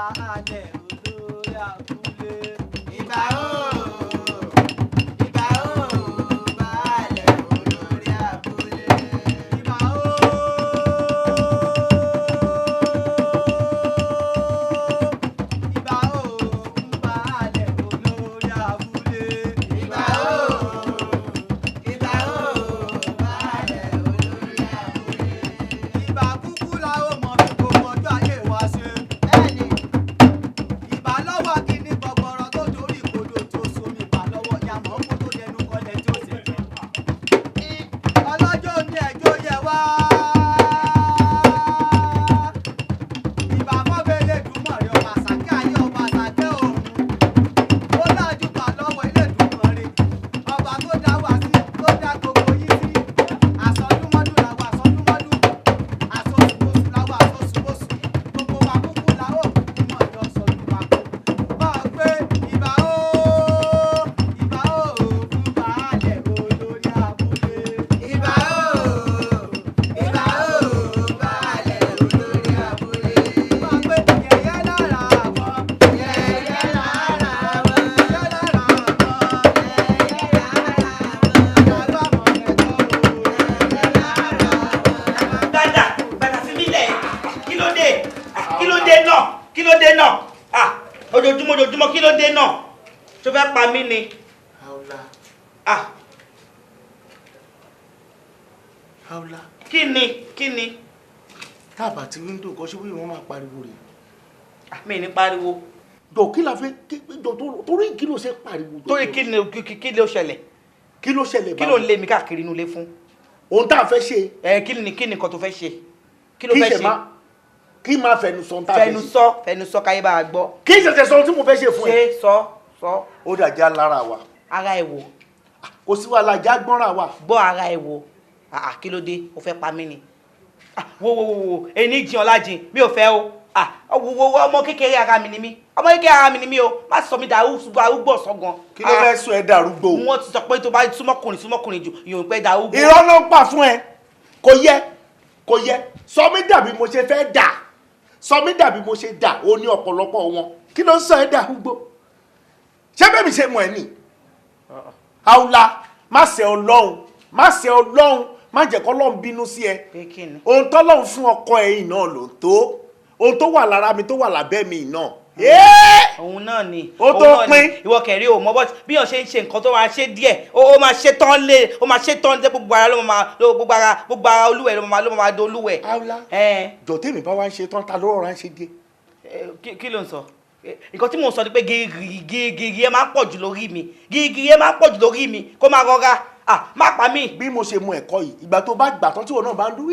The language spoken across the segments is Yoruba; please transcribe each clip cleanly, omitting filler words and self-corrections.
Baálẹ̀ olórí abúlé. Ìbà o, ìbà o, baálẹ̀ olórí abúlé. Ìbà o, ìbà o, baálẹ̀ olórí abúlé. Ìbà o, ìbà o, baálẹ̀ olórí abúlé. Ìbà kúkú la ó mọ̀ fi gbogbo ọjọ́ ayé wa ṣe. Bẹ́ẹ̀ni, Ìbà lọ́wọ́ kìíní gbọgbọrọ tó dorí ìkodò tó somi ìbà lọ́wọ́ yàmọ́ kó tó dẹnu kọlẹ̀ tí ó sì jẹ. Ọlọ́jọ́ ní ẹjọ́ yẹ wá. Ìbà fọ́bẹ̀lẹ̀ dùnmọ̀rẹ́ ọba àṣàkẹ́ ayé ọba àṣàkẹ́ ọ̀run. Ó lájú bà lọ́wọ́ ilé dùnmọ̀rẹ́. Ọba tó dá wa sí, tó dá gbogbo yín sí. Àsọdúnmọ́dún làwọn àsọdúnmọ́dún. Àsọsùbọ̀sù làwọn àsọsùbọ̀sù. Gbogbo wa kúkú la ó kúkú mọ̀ jọ sọdún wa kú. Máa gbé ìbà ó, ìbà ó fún baálẹ̀ olórí abúlé. Ìbà o, ìbà o, baálẹ̀ olórí abúlé. Máa gbé yẹ̀yẹ́ lára àwọn. Yẹ̀yẹ́ lára wọn, Yẹ̀yẹ́ lára àwọn. yẹ̀yẹ́ lára wọn, Àgbàmọ̀ ẹ̀tọ́ o. yẹ̀yẹ́ lára wọn. Gbàdà gbàdà fi mí lẹ̀, kí ló dé? Ah, kí ló dé náà? Kí ló dé náà? Ah, ojoojúmọ́ ojoojúmọ́, kí ló dé náà? Tó fẹ́ pa mí ni? Haula, Ah, Haula. Kí ni, kí ni? Táàbà tí wíńdò kan ṣé wíwọ́n máa pariwo rè. Ah, mi ní pariwo. Jọ kí la fẹ́ jọ torí kí ló ṣe pariwo? Jọ? Torí kí ni, kí ló ṣẹlẹ̀? Kí ló ṣẹlẹ̀? Kí ló ń lé mi káàkiri inú ilé fún? Ohun tá a fẹ́ ṣe. Ẹ kí ni, kí ni nǹkan tó fẹ́ ṣe? Kí ló Kí fẹ́ ṣe ṣe? má kí máa fẹnu sọ ohun tá a fẹ́ Fẹnu ṣe. sọ, fẹnu sọ káyé bá a gbọ́. Kí ṣẹ̀ṣẹ̀ sọ ohun tí mo fẹ́ ṣe fún ẹ. Ṣé sọ sọ. Ó dàjà lára wa. Ara ẹ wò. Kò sí wàhálà, já gbọ́nra wa. Gbọ́ ara ẹ wò. Ah, kí ló dé? O fẹ́ pa mí ni? Ah, wo wo wo wo, ení jin ọlá jin, mi ò fẹ́ o. Ah, wo wo wo, ọmọ kékeré ara mi ni mí, ọmọ kékeré ara mi ni mí o. Má sọ mi dàrú arúgbó ọ̀sán gan. Kí ló fẹ́ sọ ẹ dàrúgbò? Wọ́n ti sọ pé tó bá súnmọ́kùnrin súnmọ́kùnrin jù, ìyóò pẹ́ dàrúgbó. Irọ́ ló ń pa fún ẹ. Kò yẹ, kò yẹ. Sọ mí dàbí mo ṣe fẹ́ dà. Sọ mí dàbí mo ṣe dà, ó ní ọ̀pọ̀lọpọ̀ wọn. Kí ló ń sọ ẹ dàrúgbò? Ṣé bẹ́ẹ̀ mi ṣe mọ̀ ẹ́ nì? Haula, má ṣe Ọlọ́run, má ṣe Ọlọ́run, má jẹ́ kọ́lọ́run bínú sí ẹ. Pé kí ni? Ohun tọ́lọ́run fún ọkọ ẹ yìí náà ló ń tó. Ohun tó wà lára mi tó wà lábẹ́ mi náà. Òun náà ni. Ó Òun tó náà ni. pín. Ìwọ kẹrí o mọ bọ́ bí yàn ṣe ń ṣe nǹkan tó máa ṣe díẹ̀, ó máa ṣe tán lé, ó máa ṣe tán lé, gbogbo ara ló máa gbogbo ara, gbogbo ara olúwẹ̀ ló máa do olúwẹ̀. Haula, Ẹ jọ tèmi bá wá ń ṣe tán, ta ló rọra ń ṣe díẹ̀? Kí ló ń sọ? Nǹkan tí mò ń sọ ni pé gírígírí ẹ máa ń pọ̀ jù lórí mi, gírígírí ẹ máa ń pọ̀ jù lórí mi, kó máa rọra. Ah, má pa mí. Bí mo ṣe mu ẹ̀kọ́ yìí, ìgbà tó bá gbà tán tí òun náà bá ń dún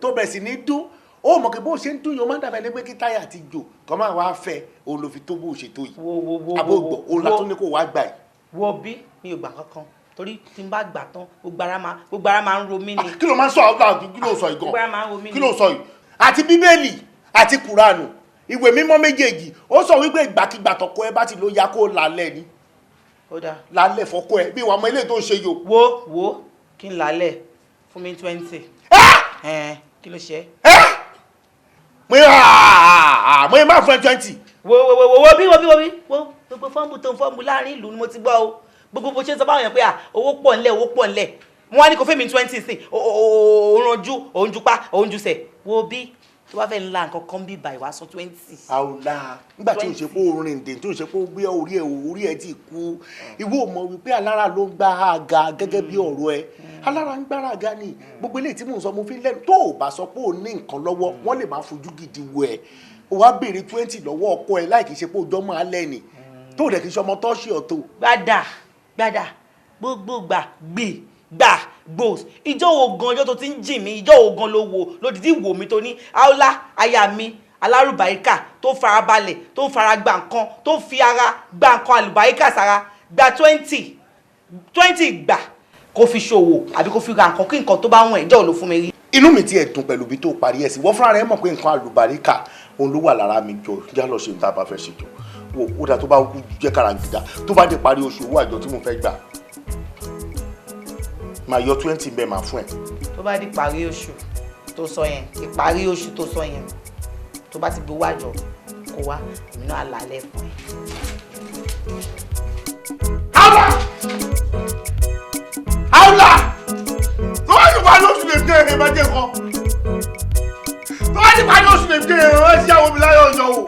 tó bẹ̀ sí ní dún, ó mọ̀ pé bó ṣe ń dún yìí, ó máa ń dàbẹ̀ ní pé kí táyà ti jò kọ́ máa wá fẹ́ òun ló fi tó bó ṣe tó yìí. Wo wo wo. Àbó gbọ̀ òun la tún ní kó wá gbà yìí. Wo bí mi ò gbà kankan, torí tí n bá gbà tán gbogbo ara máa, gbogbo ara máa ń ro mí ni. Kí ló máa ń sọ àwọn, kí ló ń sọ yìí Gbogbo ara máa ń ro mí gan? ni. Kí ló ń sọ yìí? Àti Bíbélì àti Kùránù, ìwé mímọ́ méjèèjì, ó sọ wípé ìgbàkigbà tọkọ ẹ bá ti ló ya kó lálẹ́ ni. Ó dáa. Lálẹ́ fọkọ ẹ bí ìwà ọmọ ilé tó ń ṣe yòó. Wo wo, kí n lálẹ́ fún mi 20. Ẹ kí ló ṣe? Mo yẹ máa fún ẹ 20. Wo wo wo wo bí wo bí wo bí wo, gbogbo fọ́ọ̀mù tó ń fọ́ọ̀mù láàrin ìlú ni mo ti gbọ́ o. Gbogbo bó ṣe ń sọ báwọn yẹn pé à owó pọ̀ ńlẹ̀, owó pọ̀ ńlẹ̀. Wọ́n á ní kó fẹ́mi 20 sí, òun ranjú, òun jupá, òun jusẹ̀. Wo bí tó bá fẹ́ ńlá nǹkan kan bí báyìí wá sọ 20. Àwòlá nígbà tí o ṣe pé o rìn dè, tí o ṣe pé o gbé orí ẹ, orí ẹ ti kú, ìwọ mọ̀ wípé alára ló ń gba àga gẹ́gẹ́ bí ọ̀rọ̀ ẹ. Alára ń gbára àga ni. Gbogbo eléyìí tí mò ń sọ mo fi lẹ́nu, tó o bá sọ pé o ní nǹkan lọ́wọ́, wọ́n lè máa fojú gidi wo ẹ. O wá béèrè 20 lọ́wọ́ ọkọ ẹ láì kìí ṣe pé o jọ máa lẹ́ni tó o dẹ̀ kìí ṣe ọmọ tọ́ṣì ọ̀tọ̀. Gbàdà gbàdà gbogbo gbà gbì gbà gbòs, ìjọ wo gan, ọjọ́ tó ti ń jì mí, ìjọ wo gan ló wo lódìdí wò mí tó ní Haula aya mi alárùbáríkà tó farabalẹ̀, tó fara gba nǹkan, tó fi ara gba nǹkan àlùbáríkà sára, gba 20 gbà kó fi ṣòwò àbí kó fi ra nǹkan kí nǹkan tó bá wọ̀n ẹ̀, ìjọ wo ló fún mi rí. Inú mi ti ẹ̀ dùn pẹ̀lú ibi tó parí ẹ̀ sí. Wọ́n fúnra rẹ̀ mọ̀ pé nǹkan àlùbáríkà òun ló wà lára mi. Jọ já lọ ṣe nǹkan tá a bá fẹ́ ṣe jọ. Wò ó dà, tó bá kú jẹ́ kàràǹgìdá, tó bá dé parí oṣù, owó àjọ tí mo fẹ́ gbà máa yọ 20 bẹ́ẹ̀ máa fún ẹ. Tó bá di parí oṣù tó sọ yẹn, ìparí oṣù tó sọ yẹn, Tó bá ti gbowó àjọ kó wá, èmi náà á lálẹ́ fún ẹ. Aula! Aula! Tó bá ti parí oṣù lè gbé èrè máa jẹ kan. Tó bá ti parí oṣù lè gbé èrè máa ṣe àwọn omi láyọ̀ ọ̀yọ́ o.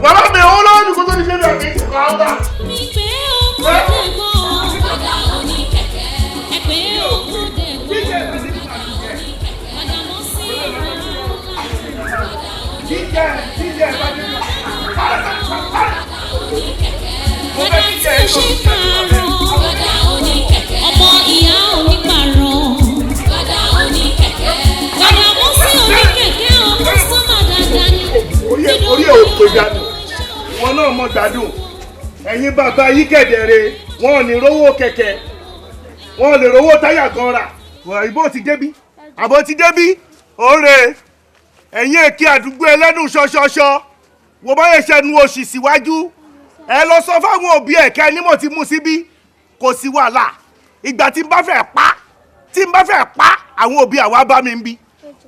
Bàbá mi ò lọ́wọ́ mi kó tó ní ṣe bí àgbẹ̀ ìṣẹ̀kọ̀ Aula. Ìpè òkú dẹ̀gbọ́n padà oníkẹ̀kẹ́. Ẹ̀pẹ́ òkú dẹ̀gbọ́n padà oníkẹ̀kẹ́. Gbàdámọ́sí Jíjẹ jíjẹ bá dé. Padà tí ó ṣe pààrọ̀. Padà oníkẹ̀kẹ́. Ọmọ ìyá onípààrọ̀. Padà oníkẹ̀kẹ́. Gbàdámọ́sí oníkẹ̀kẹ́ o, kọ́sítọ́mà dáadáa ni. Orí ẹ̀ ò pè dànù. Wọn náà mọ̀ gbádùn. Ẹ̀yin bàbá yìí kẹ̀dẹ̀rẹ̀, wọn ò ní rówó kẹ̀kẹ́, wọn ò lè rówó táyà gan rà. Ìbò ti débí. Àbò ti débí. Òre ẹ̀yin èké àdúgbò ẹlẹ́nu ṣọṣọṣọ wo báyẹn ṣẹnu òṣì síwájú ẹ lọ sọ fáwọn òbí ẹ̀ kẹ́ ní mo ti mú síbí, kò sí wàhálà. Ìgbà tí n bá fẹ́ pa tí n bá fẹ́ pa àwọn òbí àwa bá mi ń bí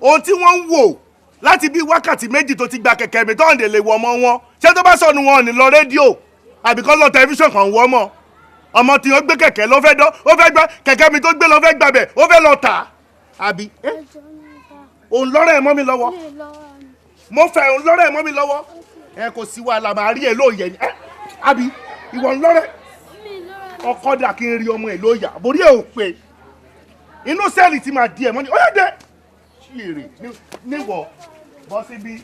ohun tí wọ́n ń wò láti bí wákàtí 2 tó ti gba kẹ̀kẹ́ mi tó ń lè wọ ọmọ wọn. Ṣé tó bá sọnù wọn ò ní lọ rédíò àbí kọ́ lọ tẹlifíṣàn kan wọ́ ọmọ ọmọ tí wọ́n gbé kẹ̀kẹ́ ló fẹ́ dán, ó fẹ́ gbá kẹ̀kẹ́ mi tó gbé lọ fẹ́ gbàbẹ̀, ó fẹ́ lọ tà àbí òun lọ́rọ̀ ẹ̀ mọ́ mi lọ́wọ́, mo fẹ́ òun lọ́rọ̀ ẹ̀ mọ́ mi lọ́wọ́. Ẹ kò sí wàhálà, màá rí ẹ lóye ni àbí ìwọ ń lọ́rẹ̀ ọkọ dà kí n rí ọmọ ẹ lóye àbórí ẹ ò pé inú sẹ́ẹ̀lì tí màá di ẹ̀ mọ́ ni ó yẹ dé ṣìrì níwọ̀ bọ́ síbí.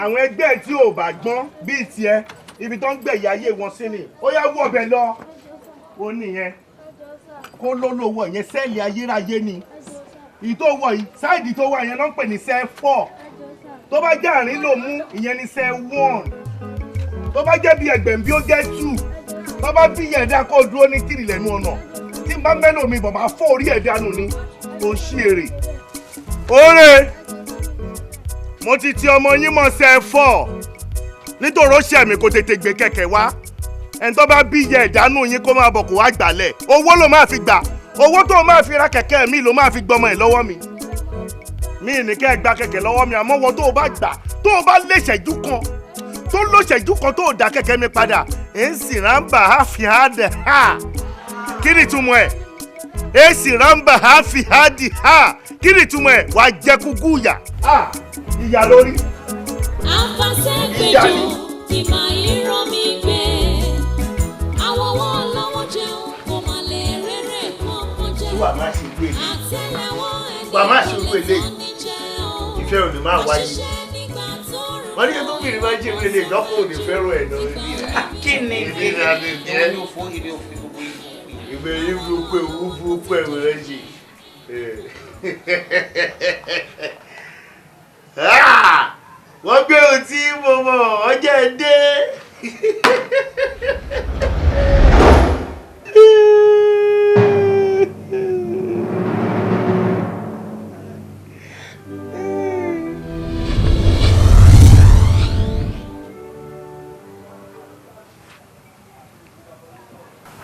Àwọn ẹgbẹ́ tí ò bá gbọ́n bíi tiẹ̀ ibi tó ń gbẹ̀yà ayé wọn sí ni ó yá wọ̀ bẹ̀ lọ ó nìyẹn kó ló lówó yẹn sẹ́ẹ̀lì ayérayé ni ìtò wọ̀ yìí sáìdì tó wà yẹn ló ń pè ní sẹ́ẹ̀ 4 tó bá jẹ́ àárín ló mú ìyẹn ní sẹ́ẹ̀ 1 tó bá jẹ́ bí ẹgbẹ̀rún bí ó jẹ́ 2 tó bá bí yẹn dá kó dúró ní 3 lẹ́nu ọ̀nà tí n bá mẹ́lò mi bọ̀ máa fọ́ orí ẹ̀ dànù ni kò sí èrè. Oore mo ti ti ọmọ yín mọ́ sẹ́ẹ̀ 4 nítorí ó ṣẹ̀mí kó tètè gbé kẹ̀kẹ́ wá ẹni tó bá bí yẹ ìdánù yín kó máa bọ̀ kó wá gbàlẹ̀ owó ló máa fi gbà owó tó máa fi ra kẹ̀kẹ́ mi ló máa fi gbọmọ ẹ̀ lọ́wọ́ mi mi ní kẹ́ ẹ gba kẹ̀kẹ́ lọ́wọ́ mi àmọ́ wọ́n tó o bá gbà tó o bá lè ṣẹ́jú kan tó ló ṣẹ́jú kan tó o dá kẹ̀kẹ́ mi padà ẹ̀ ń sì rámbà á fi há dẹ̀ ha kí ni ìtumọ̀ ẹ̀ ẹ̀ sì rámbà á fi há dì ha kí ni ìtumọ̀ ẹ̀ wàá jẹ́ kúkú ìyà ìyà lórí. Afasẹ́gbẹ̀jọ kì máa ń rán mi gbé. Àwọn ọwọ́ lọ́wọ́ jẹun kò máa lè rere kankan jẹ. Wà má ṣe irú èlé. Àtẹ́lẹwọ́ ẹni Wà má ṣe irú kò lè èlé. tán ní jẹ o. Ìfẹ́ ò ní máa wáyé. Àṣìṣe nígbà tó rùn Wọ́n ní kí tóbìnrin máa ń ṣe irú èlé ìjọ́kọ̀ ò ní fẹ́ràn ẹ̀ lọ rí rẹ̀. Kí ni Ìbí ni a lè jẹ́. Èmi ò fún èmi ò fi gbogbo ìbò. Ìgbẹ́ yìí burúkú ewu burúkú ẹ̀rù rẹ̀ ṣe. Wọ́n gbé ohun tí mo mọ̀ ọjọ́ dé.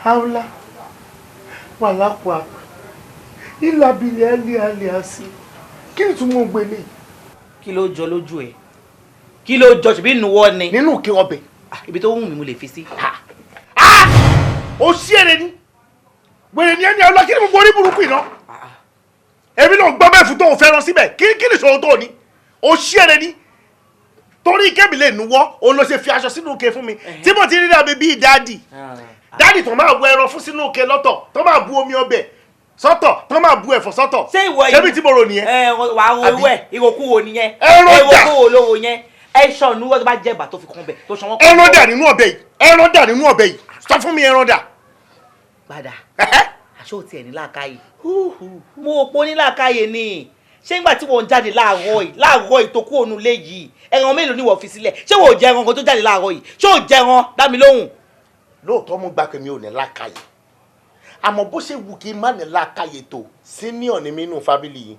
Haula wàlápàá ìlàbílẹ̀ ẹ̀lẹ́ àlẹ́ àṣì kí ni túmọ̀ gbélé. Kí ló jọ lójú ẹ? Kí ló jọ ṣùgbọ́n inú wọ́ ni. Nínú kí ọbẹ̀. Ibi tó wù mí mo lè fi sí. Ó ṣí èrè ni wèrè ni ẹni ọlọ́ kí ni mo borí burúkú iná. Èmi náà gbọ́ bẹ́ẹ̀ fún tó o fẹ́ràn síbẹ̀ kí ni ìṣòro tó o ní. Ó ṣí èrè ni torí kébì lè nuwọ́ òun ló ṣe fi aṣọ sínú ike fún mi tí mo ti rí dàbí bíi dáàdì dáàdì tó máa bu ẹran fún sínú ike lọ́tọ̀ tó máa bu omi ọbẹ̀ sọ́tọ̀ tó máa bu ẹ̀fọ́ sọ́tọ̀. Ṣé ìwọ yìí ṣébi tí mo rò nìyẹn. Ẹ wà á ro ẹ ìròkú wo nìyẹn. Ẹran dà ìròkú wo lówó yẹn ẹ ṣọ̀nù wọ́n tó bá jẹ́ ìbà tó fi kún bẹ̀ tó ṣan wọ́n. Ẹran dà nínú ọbẹ̀ yìí ẹran dà nínú ọbẹ̀ yìí sọ fún mi ẹran dà. Padà aṣọ òtí ẹ̀ ní làákàyè mo ò pọ̀ ní làákàyè ni ṣé nígbà tí wọ́n ń jáde láàárọ̀ yìí láàárọ̀ yìí tó kú òun lé yìí ẹran mélòó ni wọ́n fi sílẹ̀ ṣé wọ́n ò jẹ ẹran kan tó jáde láàárọ̀ yìí ṣé ò jẹ ẹran dá mi lóhùn. Lóòótọ́ mo gbà pé mi ò ní làákàyè àmọ́ bó ṣe wù kí n má ní làákàyè tó senior ni mí nù fábílì yìí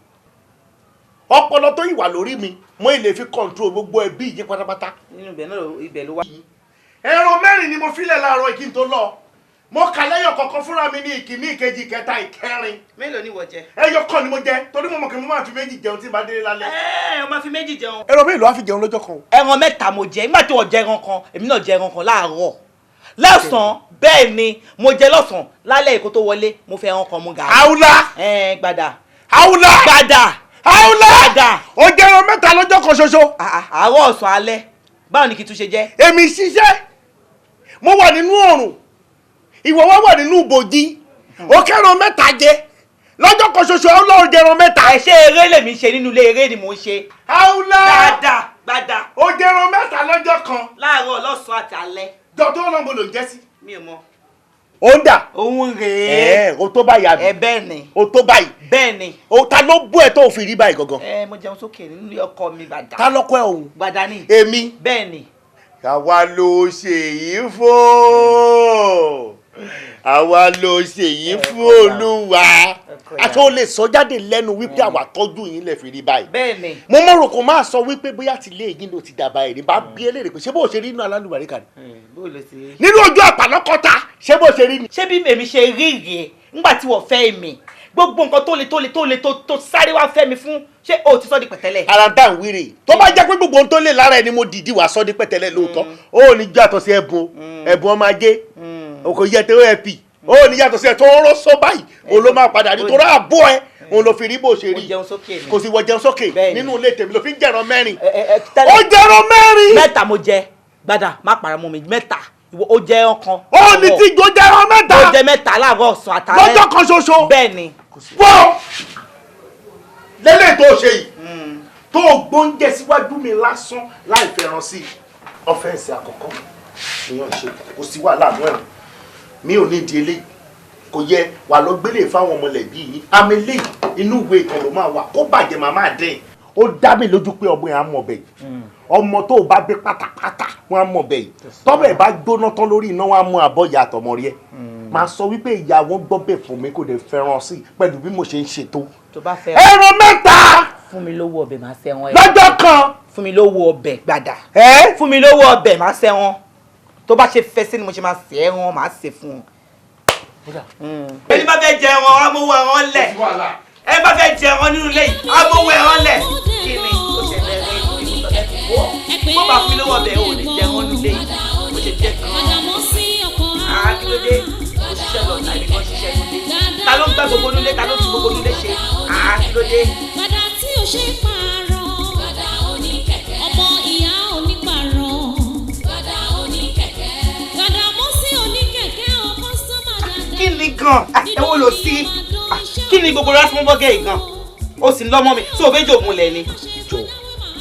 ọpọlọ tó ìwà lórí mi mo lè fi control gbogbo ẹbí yìí pátápátá. Nínú ibẹ̀ náà ibẹ̀ ló wá. Ẹran mẹ́rin ni mo filẹ̀ láàárọ̀ kí n tó lọ Mo kà lẹ́yọ̀ kọ̀ọ̀kan fúnra mi ní ìkíní, ìkejì, ìkẹta, ìkẹrin. Mélòó ni wọ́n jẹ? Ẹyọ kan ni mo jẹ, torí mo mọ̀ kí mo máa fi méjì jẹun tí n bá délé lálẹ́. Ẹ ọ máa fi méjì jẹun. Ẹran mélòó á fi jẹun lọ́jọ́ kan? Ẹran mẹ́ta mo jẹ. Nígbà tí wọ́n jẹ ẹran kan, èmi náà jẹ ẹran kan láàárọ̀, lọ́sàn-án. Bẹ́ẹ̀ ni, mo jẹ lọ́sàn-án. Lálẹ́ èkó tó wọlé, mo fẹ́ ẹran kan mú gàrí. Àwùlà. Ẹ gbàdà. Àwùlà. Gbàdà. Àwùlà. Gbàdà. Ó jẹ ẹran mẹ́ta lọ́jọ́ kan ṣoṣo. Àárọ̀, ọ̀sán, alẹ́, báwo ni kí n tún ṣe jẹ́? Èmi ṣiṣẹ́, mo wà nínú oòrùn, ìwọ wá wà nínú ibòji, ó kẹ́ran mẹ́ta jẹ lọ́jọ́ kan ṣoṣo. Ọlọ́run, jẹran mẹ́ta. Ẹ ṣé eré lèmi ṣe nínú ilé? Eré ni mò ń ṣe. Àwùlà. Gbàdà, gbàdà. Ó jẹran mẹ́ta lọ́jọ́ kan. Láàárọ̀, lọ́sàn-án àti alẹ́. Jọ tó lọ́nà mo lò ń jẹ́ sí. Mi ò mọ. Ó ń dà. Òun rèé. Ẹ o tó báyìí àbí? Ẹ bẹ́ẹ̀ ni. O tó báyìí. Bẹ́ẹ̀ ni. O ta ló bú ẹ tó fi rí báyìí gangan? Ẹ mo jẹun sókè nínú ilé ọkọ mi, gbàdà. Ta lọ́kọ ẹ òun? Gbàdà ni. Èmi. Bẹ́ẹ̀ ni. Àwa ló ṣe yìí fún, àwa ló ṣe yìí fún Olúwa. Àti o lè sọ jáde lẹ́nu wípé àwa tọ́jú yín lè fi rí báyìí. Bẹ́ẹ̀ ni. Mo mọ̀rò kó máa sọ wípé bóyá ti lé yín ló ti dàbà èrè bá bí eléèrè pé ṣé bó ṣe rí inú alálùbáríkà ni. Bó ló ṣe rí? Nínú ojú àpàlọ́kọ́ta, ṣé bó ṣe rí ni? Ṣé bí èmi ṣe rí rèé ńgbà tí wọ́n fẹ́ mi? Gbogbo nǹkan tó le tó le tó le tó tó sáré wá fẹ́ mi fún, ṣé o ti sọ di pẹ̀tẹ́lẹ̀? Ara ń dà ń wíre, tó bá jẹ́ pé gbogbo ohun tó lè lára ẹni mo dìídì wá sọ́ di pẹ̀tẹ́lẹ̀ lóòótọ́, ó ní yàtọ̀ sí ẹ̀bùn ẹ̀bùn ọmọ ajé òkò yẹ tó ẹ̀ pì, ó ní yàtọ̀ sí ẹ̀ tó ń rọ́ sọ báyìí, òun ló máa padà rí torí àbọ̀ ẹ, òun ló fi rí bó ṣe Mo rí. jẹun sókè ni. Kò sí wọ jẹun sókè. Bẹ́ẹ̀ni. Nínú ilé tèmi ló fi ń jẹran mẹ́rin. Ẹ ẹ tẹ́lẹ̀. Ó jẹran mẹ́rin. Mẹ́ta mo jẹ, gbàdà, má para mọ́ mi. Mẹ́ta, ìwọ ó jẹ ọ̀kan. Ó ní tí ìjọ jẹran mẹ́ta. Ó jẹ mẹ́ta láàárọ̀, ọ̀sán àtàlẹ́. Lọ́jọ́ kan ṣoṣo. Bẹ́ẹ̀ ni. Wọ́n lélẹ̀ tó ṣe yìí, tó gbóúnjẹ síwájú mi lásán láì fẹ́ràn sí i, offence àkọ́kọ́ ìyẹn ṣe kò sí wàhálà àánú ẹ̀rùn mi ò ní di eléyìí. Kò yẹ wà lọ gbélé fáwọn ọmọlẹ̀bí yìí. Àmì eléyìí, inú ìwé ìtàn ló máa wà, kó bàjẹ́ màá máa dín. Ó dá mi lójú pé ọmọ yẹn á mọ̀ bẹ́ẹ̀ yìí. Ọmọ tó o bá bí pátápátá, wọn á mọ̀ bẹ́ẹ̀ yìí. Tọ́bẹ̀ bá gbóná tán lórí iná, wọn á mú àbọ̀ ìyá àtọmọ rí ẹ. Máa sọ wípé ìyá wọn gbọ́ bẹ́ẹ̀ fún mi, kò dé fẹ́ràn sí pẹ̀lú bí mo ṣe ń ṣètò. Tó bá fẹ́ Ẹran mẹ́ta. Fún mi lówó ọbẹ̀, máa ṣẹ́wọ̀n ẹ̀. Lọ́jọ́ kan. Fún mi lówó ọbẹ̀, gbàdà. Ẹ́. Fún mi lówó ọbẹ̀, máa ṣẹ́wọ̀n. Tó bá ṣe fẹ́ sí ni mo ṣe máa ṣe ẹran, máa ṣe fún un. Ẹni bá fẹ́ jẹ ẹran, amówó ẹran lẹ̀. Ẹ bá fẹ́ jẹ ẹran nínú ilé yìí, amówó ẹran lẹ̀. Kí ni ó ṣẹlẹ̀ rẹ̀? Bó bá fi lówó ọbẹ̀, ò lè jẹ ẹran nínú ilé yìí. Bó ṣe jẹ gan-an. Ah, kí ló dé? Ó ṣiṣẹ́ lọ, tàbí kan ṣiṣẹ́ nílé. Ta ló ń gbá gbogbo nílé? Ta ló ti gbogbo nílé ṣe? Ah, kí ló dé? Gbàdà tí ò ṣe pààrọ̀. Gbàdà oníkẹ̀kẹ́. Ọmọ ìyá onípààrọ̀. Gbàdà oníkẹ̀kẹ́. Gbàdà mọ́ sí oníkẹ̀kẹ́ o, customer dáadáa. Kí ni gan? Ẹ wo lò sí? Kí ni gbogbo rásmọ́bọ́gẹ́ yìí gan? Ó sì ń lọ́mọ mi tó o fẹ́ jò múlẹ̀ ni. Jọ,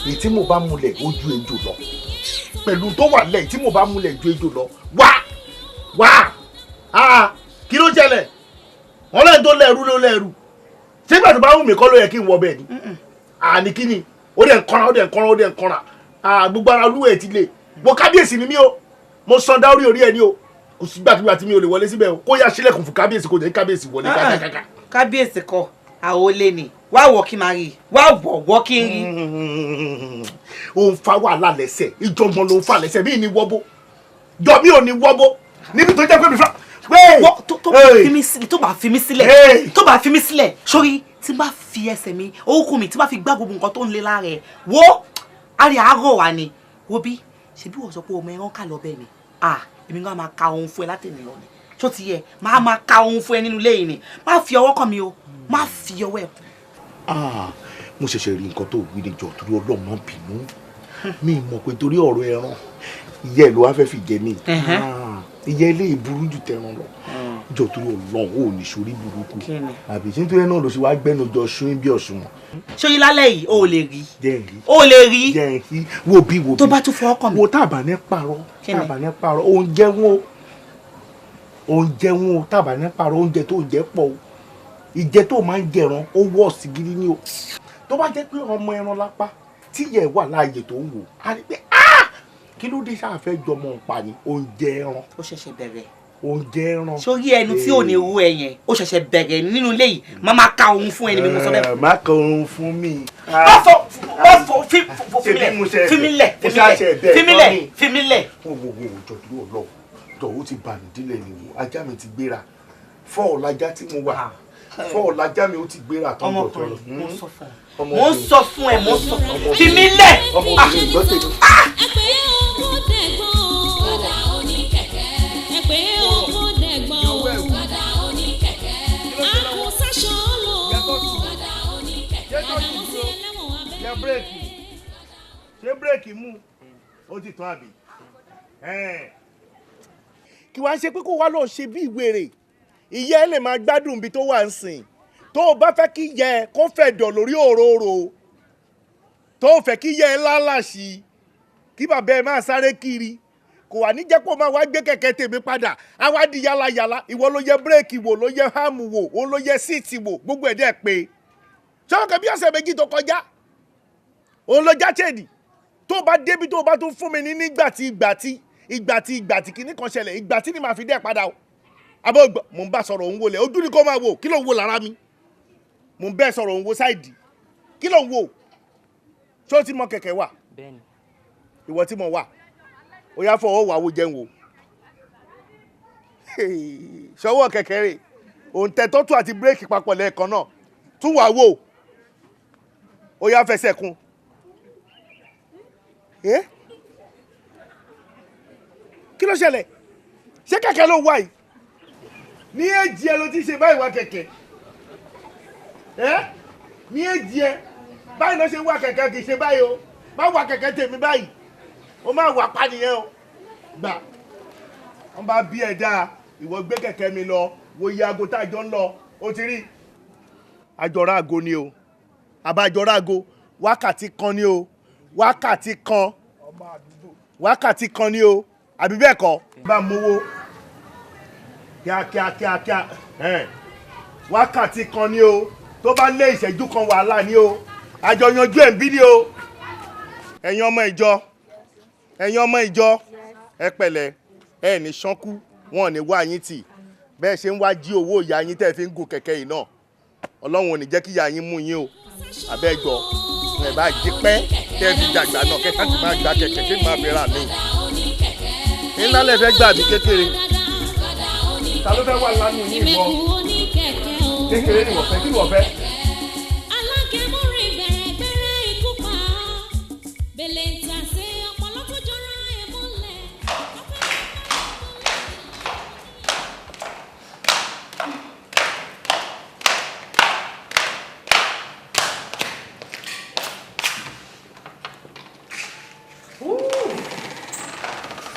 èyí tí mo bá múlẹ̀ ó ju ejò lọ pẹ̀lú tó wà lẹ́yìn tí mo bá múlẹ̀ ju ejò lọ. Wá wá, ah, kí ló ṣẹlẹ̀? Wọ́n lẹ́yìn tó lẹ́rú ló lẹ́rú. Ṣé ìgbà tó bá wù mí kọ́ ló yẹ kí n wọ bẹ́ẹ̀ ni? Àní kí ni? Ó dẹ̀ ń kọ́ra, ó dẹ̀ ń kọ́ra, ó dẹ̀ ń kọ́ra. Ah, gbogbo ara olúwẹ̀ ti lè mo. Kábíyèsí ni mí o, mo san dáórí orí ẹ ní o. Kò sí gbàgbà tí mi ò lè wọlé síbẹ̀ o. Kó yá sílẹ̀kùn fún kábíyèsí, kò jẹ́ kí kábíyèsí wọlé kákàkàkà. Kábíyèsí kọ, àwọlé ni. Wá wọ̀ kí n máa rí i, wá wọ̀ wọ́ kí n rí. Ó ń fa wàhálà lẹ́sẹ̀, ìjọ̀gbọ̀n ló ń fa lẹ́sẹ̀. Mí ní wọ́bó jọ, mi ò ní wọ́bó níbi tó jẹ́ pé mi fà. Wọ́n tó bá fi mí sílẹ̀, tó bá fi mí sílẹ̀, tó bá fi mí sílẹ̀ sórí, tí n bá fi ẹsẹ̀ mi, orúkún mi, tí n bá fi gbá gbogbo nǹkan tó ń lé lára ẹ̀, wo àrí àárọ̀ wa ni. Wo bí ṣebí wọ́n sọ pé ọmọ ẹran kà lọ bẹ́ẹ̀ ni. Ah, èmi gan máa ka ohun fún ẹ látẹ̀mí lọ ni. Tó ti yẹ, máa máa ka ohun fún ẹ nínú ilé yìí ni. Má fi ọwọ́ kàn mí o, má fi ọwọ́ ẹ. Ah, mo ṣẹ̀ṣẹ̀ rí nǹkan tó wí ní. Jọ, torí Ọlọ́run, má bínú. Mi mọ̀ pé torí ọ̀rọ̀ ẹran ìyá ẹ̀ ló wá fẹ́ fi jẹ mí. Ah, ìyá ilé ìburú jù tẹran lọ. Jọ, torí Ọlọ́run, ò ní sórí burúkú àbí ṣé nítorí náà ló ṣe wá gbẹ́nu jọ ṣún bí ọ̀ṣun wọn. Ṣóyí lálẹ́ yìí, o ò lè rí. Jẹ́ n rí. O ò lè rí. Jẹ́ n rí. Wo bí, wo bí. Tó bá tún fọwọ́ kàn mí. Wo, tábà ní parọ́. Kí ni? Tábà ní parọ́, oúnjẹ wọn o, oúnjẹ wọn o. Tábà ní parọ́, oúnjẹ tó ń jẹ pọ̀ o. Ìjẹ tó máa ń jẹran ó wọ̀ sí gidi ni o. Tó bá jẹ́ pé ọmọ ẹran lápá tí yẹ wà láàyè tó ń wò á rí pé, ah, kí ló dé sáà fẹ́ jọmọ ń pa ni oúnjẹ ẹran. Ó ṣẹ̀ṣẹ̀ bẹ̀rẹ̀. Oúnjẹ ẹran. Sórí ẹnu tí ò ní ru ẹ yẹn, ó ṣẹ̀ṣẹ̀ bẹ̀rẹ̀ nínú ilé yìí. Má máa ka ohun fún ẹni mi, mo sọ bẹ́ẹ̀. Ẹ, má kọ ohun fún mi. Má fọ, má fọ, fi fi mi lẹ̀, Ṣebí mo ṣe fi mi lẹ̀, mo fi mi lẹ̀, ṣe bẹ́ẹ̀ fi mi tán lẹ̀, ni. fi mi lẹ̀. Wo wo wo, jọ, dúró Ọlọ́run, Jọ̀wọ́ ti bà mí dílé ni wò, ajá mi ti gbéra. Fọ́ọ̀ lajá tí mo wà. Fọ́ọ̀ lajá mi ó ti gbéra tán bọ̀ tán lọ. Ọmọkùnrin, mo sọ fún ẹ. Mo ń sọ fún ẹ, mo ń sọ fún ẹ. Fi mí lẹ̀. Ọmọbìnrin gbọ́ tèmi. Ẹ pé owó dẹ̀gbọ́n o. Gbàdá oníkẹ̀kẹ́. Ẹ pé owó dẹ̀gbọ́n o. Gbàdá oníkẹ̀kẹ́. A kò sáṣọ lò. Gbàdá oníkẹ̀kẹ́. Àdàmú sí ẹlẹ́wọ̀n abẹ́rẹ́. Ṣé bírèkì? Ṣé bírèkì mú? Ó ti tán àbí? Kí wàá ṣe pé kó wá lọ ṣe bí ìwèrè. Ìyá ẹ lè máa gbádùn ibi tó wà ń sìn. Tó o bá fẹ́ kí ìyá ẹ kó fẹ̀dọ̀ lórí òróró. Tó o fẹ́ kí ìyá ẹ lálàṣì. Kí bàbá ẹ máa sáré kiri. Kò wà ní jẹ́ kó máa wá gbé kẹ̀kẹ́ tèmi padà. Á wá di yálayàla. Ìwọ ló yẹ bírèkì wò, ló yẹ háàmù wò, òun ló yẹ síìtì wò, gbogbo ẹ̀ dẹ̀ pé. Ṣé bí ọ̀sẹ̀ méjì tó kọjá? Òun ló já chèdì. Tó bá débi tó bá tún fún mi ní nígbàtí ìgbàtí ìgbàtí ìgbàtí kìíní kan ṣẹlẹ̀ ìgbàtí ni màá fi dẹ́ padà o. Abọ́ ìgbà mò ń bá sọ̀rọ̀ òun wọlé ojú ni kò máa wò kí ló ń wo lára mi. Mò ń bẹ́ẹ̀ sọ̀rọ̀ òun wo sáìdì kí ló ń wò? Ṣé o ti mọ kẹ̀kẹ́ wà? Bẹ́ẹ̀ni. Ìwọ tí mo wà ó yá fọwọ́ wà wo jẹun wò. Ṣọwọ́ kẹ̀kẹ́ rè òǹtẹ̀ tọ́tù àti bírèkì papọ̀ lẹ́ẹ̀kan náà tún wà wò ó yá fẹsẹ̀ kún. Kí ló ṣẹlẹ̀? Ṣé kẹ̀kẹ́ ló wà yìí? Ní èjì ẹ ló ti ṣe báyìí wá kẹ̀kẹ́. Ní èjì ẹ báyìí ló ṣe wá kẹ̀kẹ́ kì í ṣe báyìí o. Má wá kẹ̀kẹ́ tèmi báyìí. O máa wà pa nìyẹn o. Gbà wọ́n bá bí ẹ dáa ìwọ gbé kẹ̀kẹ́ mi lọ wo iye aago tá a jọ ń lọ o ti rí. Àjọra aago ni o. Àbájọra aago wákàtí kan ni o. Wákàtí kan. Wákàtí kan ni o. Àbí bẹ́ẹ̀ kọ́. Bá a mówó kíákíá kíákíá wákàtí kan ni o. Tó bá lé ìṣẹ́jú kan wàhálà ni o. Àjọ yanjú ẹ̀ ń bí ni o. Ẹ̀yin ọmọ ìjọ, ẹ̀yin ọmọ ìjọ, ẹ pẹ̀lẹ́, ẹ ní ṣánkú, wọn ò ní wá yín tì. Bẹ́ẹ̀ ṣe ń wá jí owó ìyá yín tẹ́ fi ń gun kẹ̀kẹ́ yìí náà. Ọlọ́run ò ní jẹ́ kí ìyá yín mú yín o. Àbẹ́ gbọ́, ẹ bá jí pẹ́ tẹ́ fi dàgbà náà kẹ́kẹ́ ti máa gba kẹ̀kẹ́ kí n máa fi rà mí. Ńlá lẹ fẹ́ gbà mí kékeré. Ta ló fẹ́ wà lánàá ní ìwọ? Kékeré ni wọ́n fẹ́, kí ni wọ́n fẹ́? Alágẹmọ́rin gbẹ̀rẹ̀gbẹ̀rẹ̀ ikú pa. Bèlè ń tà sí ọpọlọ tó jọra ẹ̀ mọ́lẹ̀.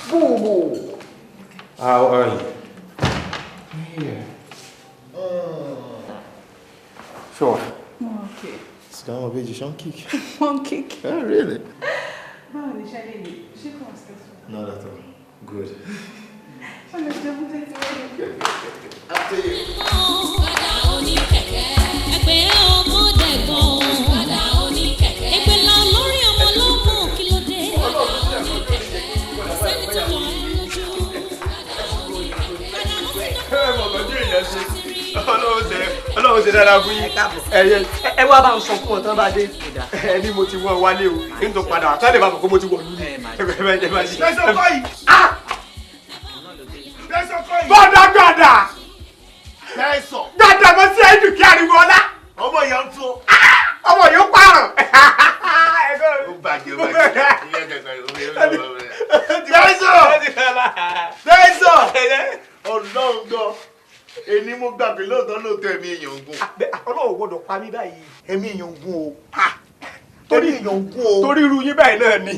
Boo! How are you? Here. Sure. Okay. Sit down, baby. Sean kick. One kick. Oh, really? Báwo ni iṣẹ́ lè ní? Ṣé kò stressful? Not at all. Good. Ṣé lè jẹun tẹ́tí wọ́n? After you. Gbàdá oníkẹ̀kẹ́. Ẹgbẹ́ ọmọ dẹ̀gbọ́n. Gbàdá oníkẹ̀kẹ́. Ẹgbẹ́ la lórí ọmọ ló mú kí ló dé. Gbàdá oníkẹ̀kẹ́. Sẹ́ni tó jọ ẹ́ lójú. Gbàdá oníkẹ̀kẹ́. Gbàdá mo ti dọ́kọ̀. Ọlọ́run ṣe dáadáa fún yín. Ẹ wá bá ń sọ fún ọ tán bá dé. Ẹ ní mo ti wọ wálé o, n tó padà wá sáré bá mọ̀ pé mo ti wọ̀ lulẹ̀. Tẹ̀sán kọ́ yìí. Tẹ̀sán kọ́ yìí. Bọ́dà gbàdà. Tẹ̀sán. Gbàdà mo sí ẹ̀dùn kí ariwo ọlá. Ọmọ ìyá ń tó. Ọmọ yóò pààrọ̀. Ó bàjẹ́ ó bàjẹ́. Tẹ̀sán. Tẹ̀sán. Ọlọ́run gan. Èmi mo gbà pé lóòótọ́ lóòótọ́ ẹ̀mí èèyàn ń gùn. Ọlọ́run gbọ́dọ̀ pa mí báyìí. Ẹ̀mí èèyàn ń gùn o. Torí èèyàn ń gùn o. Torí irú yín báyìí náà ni.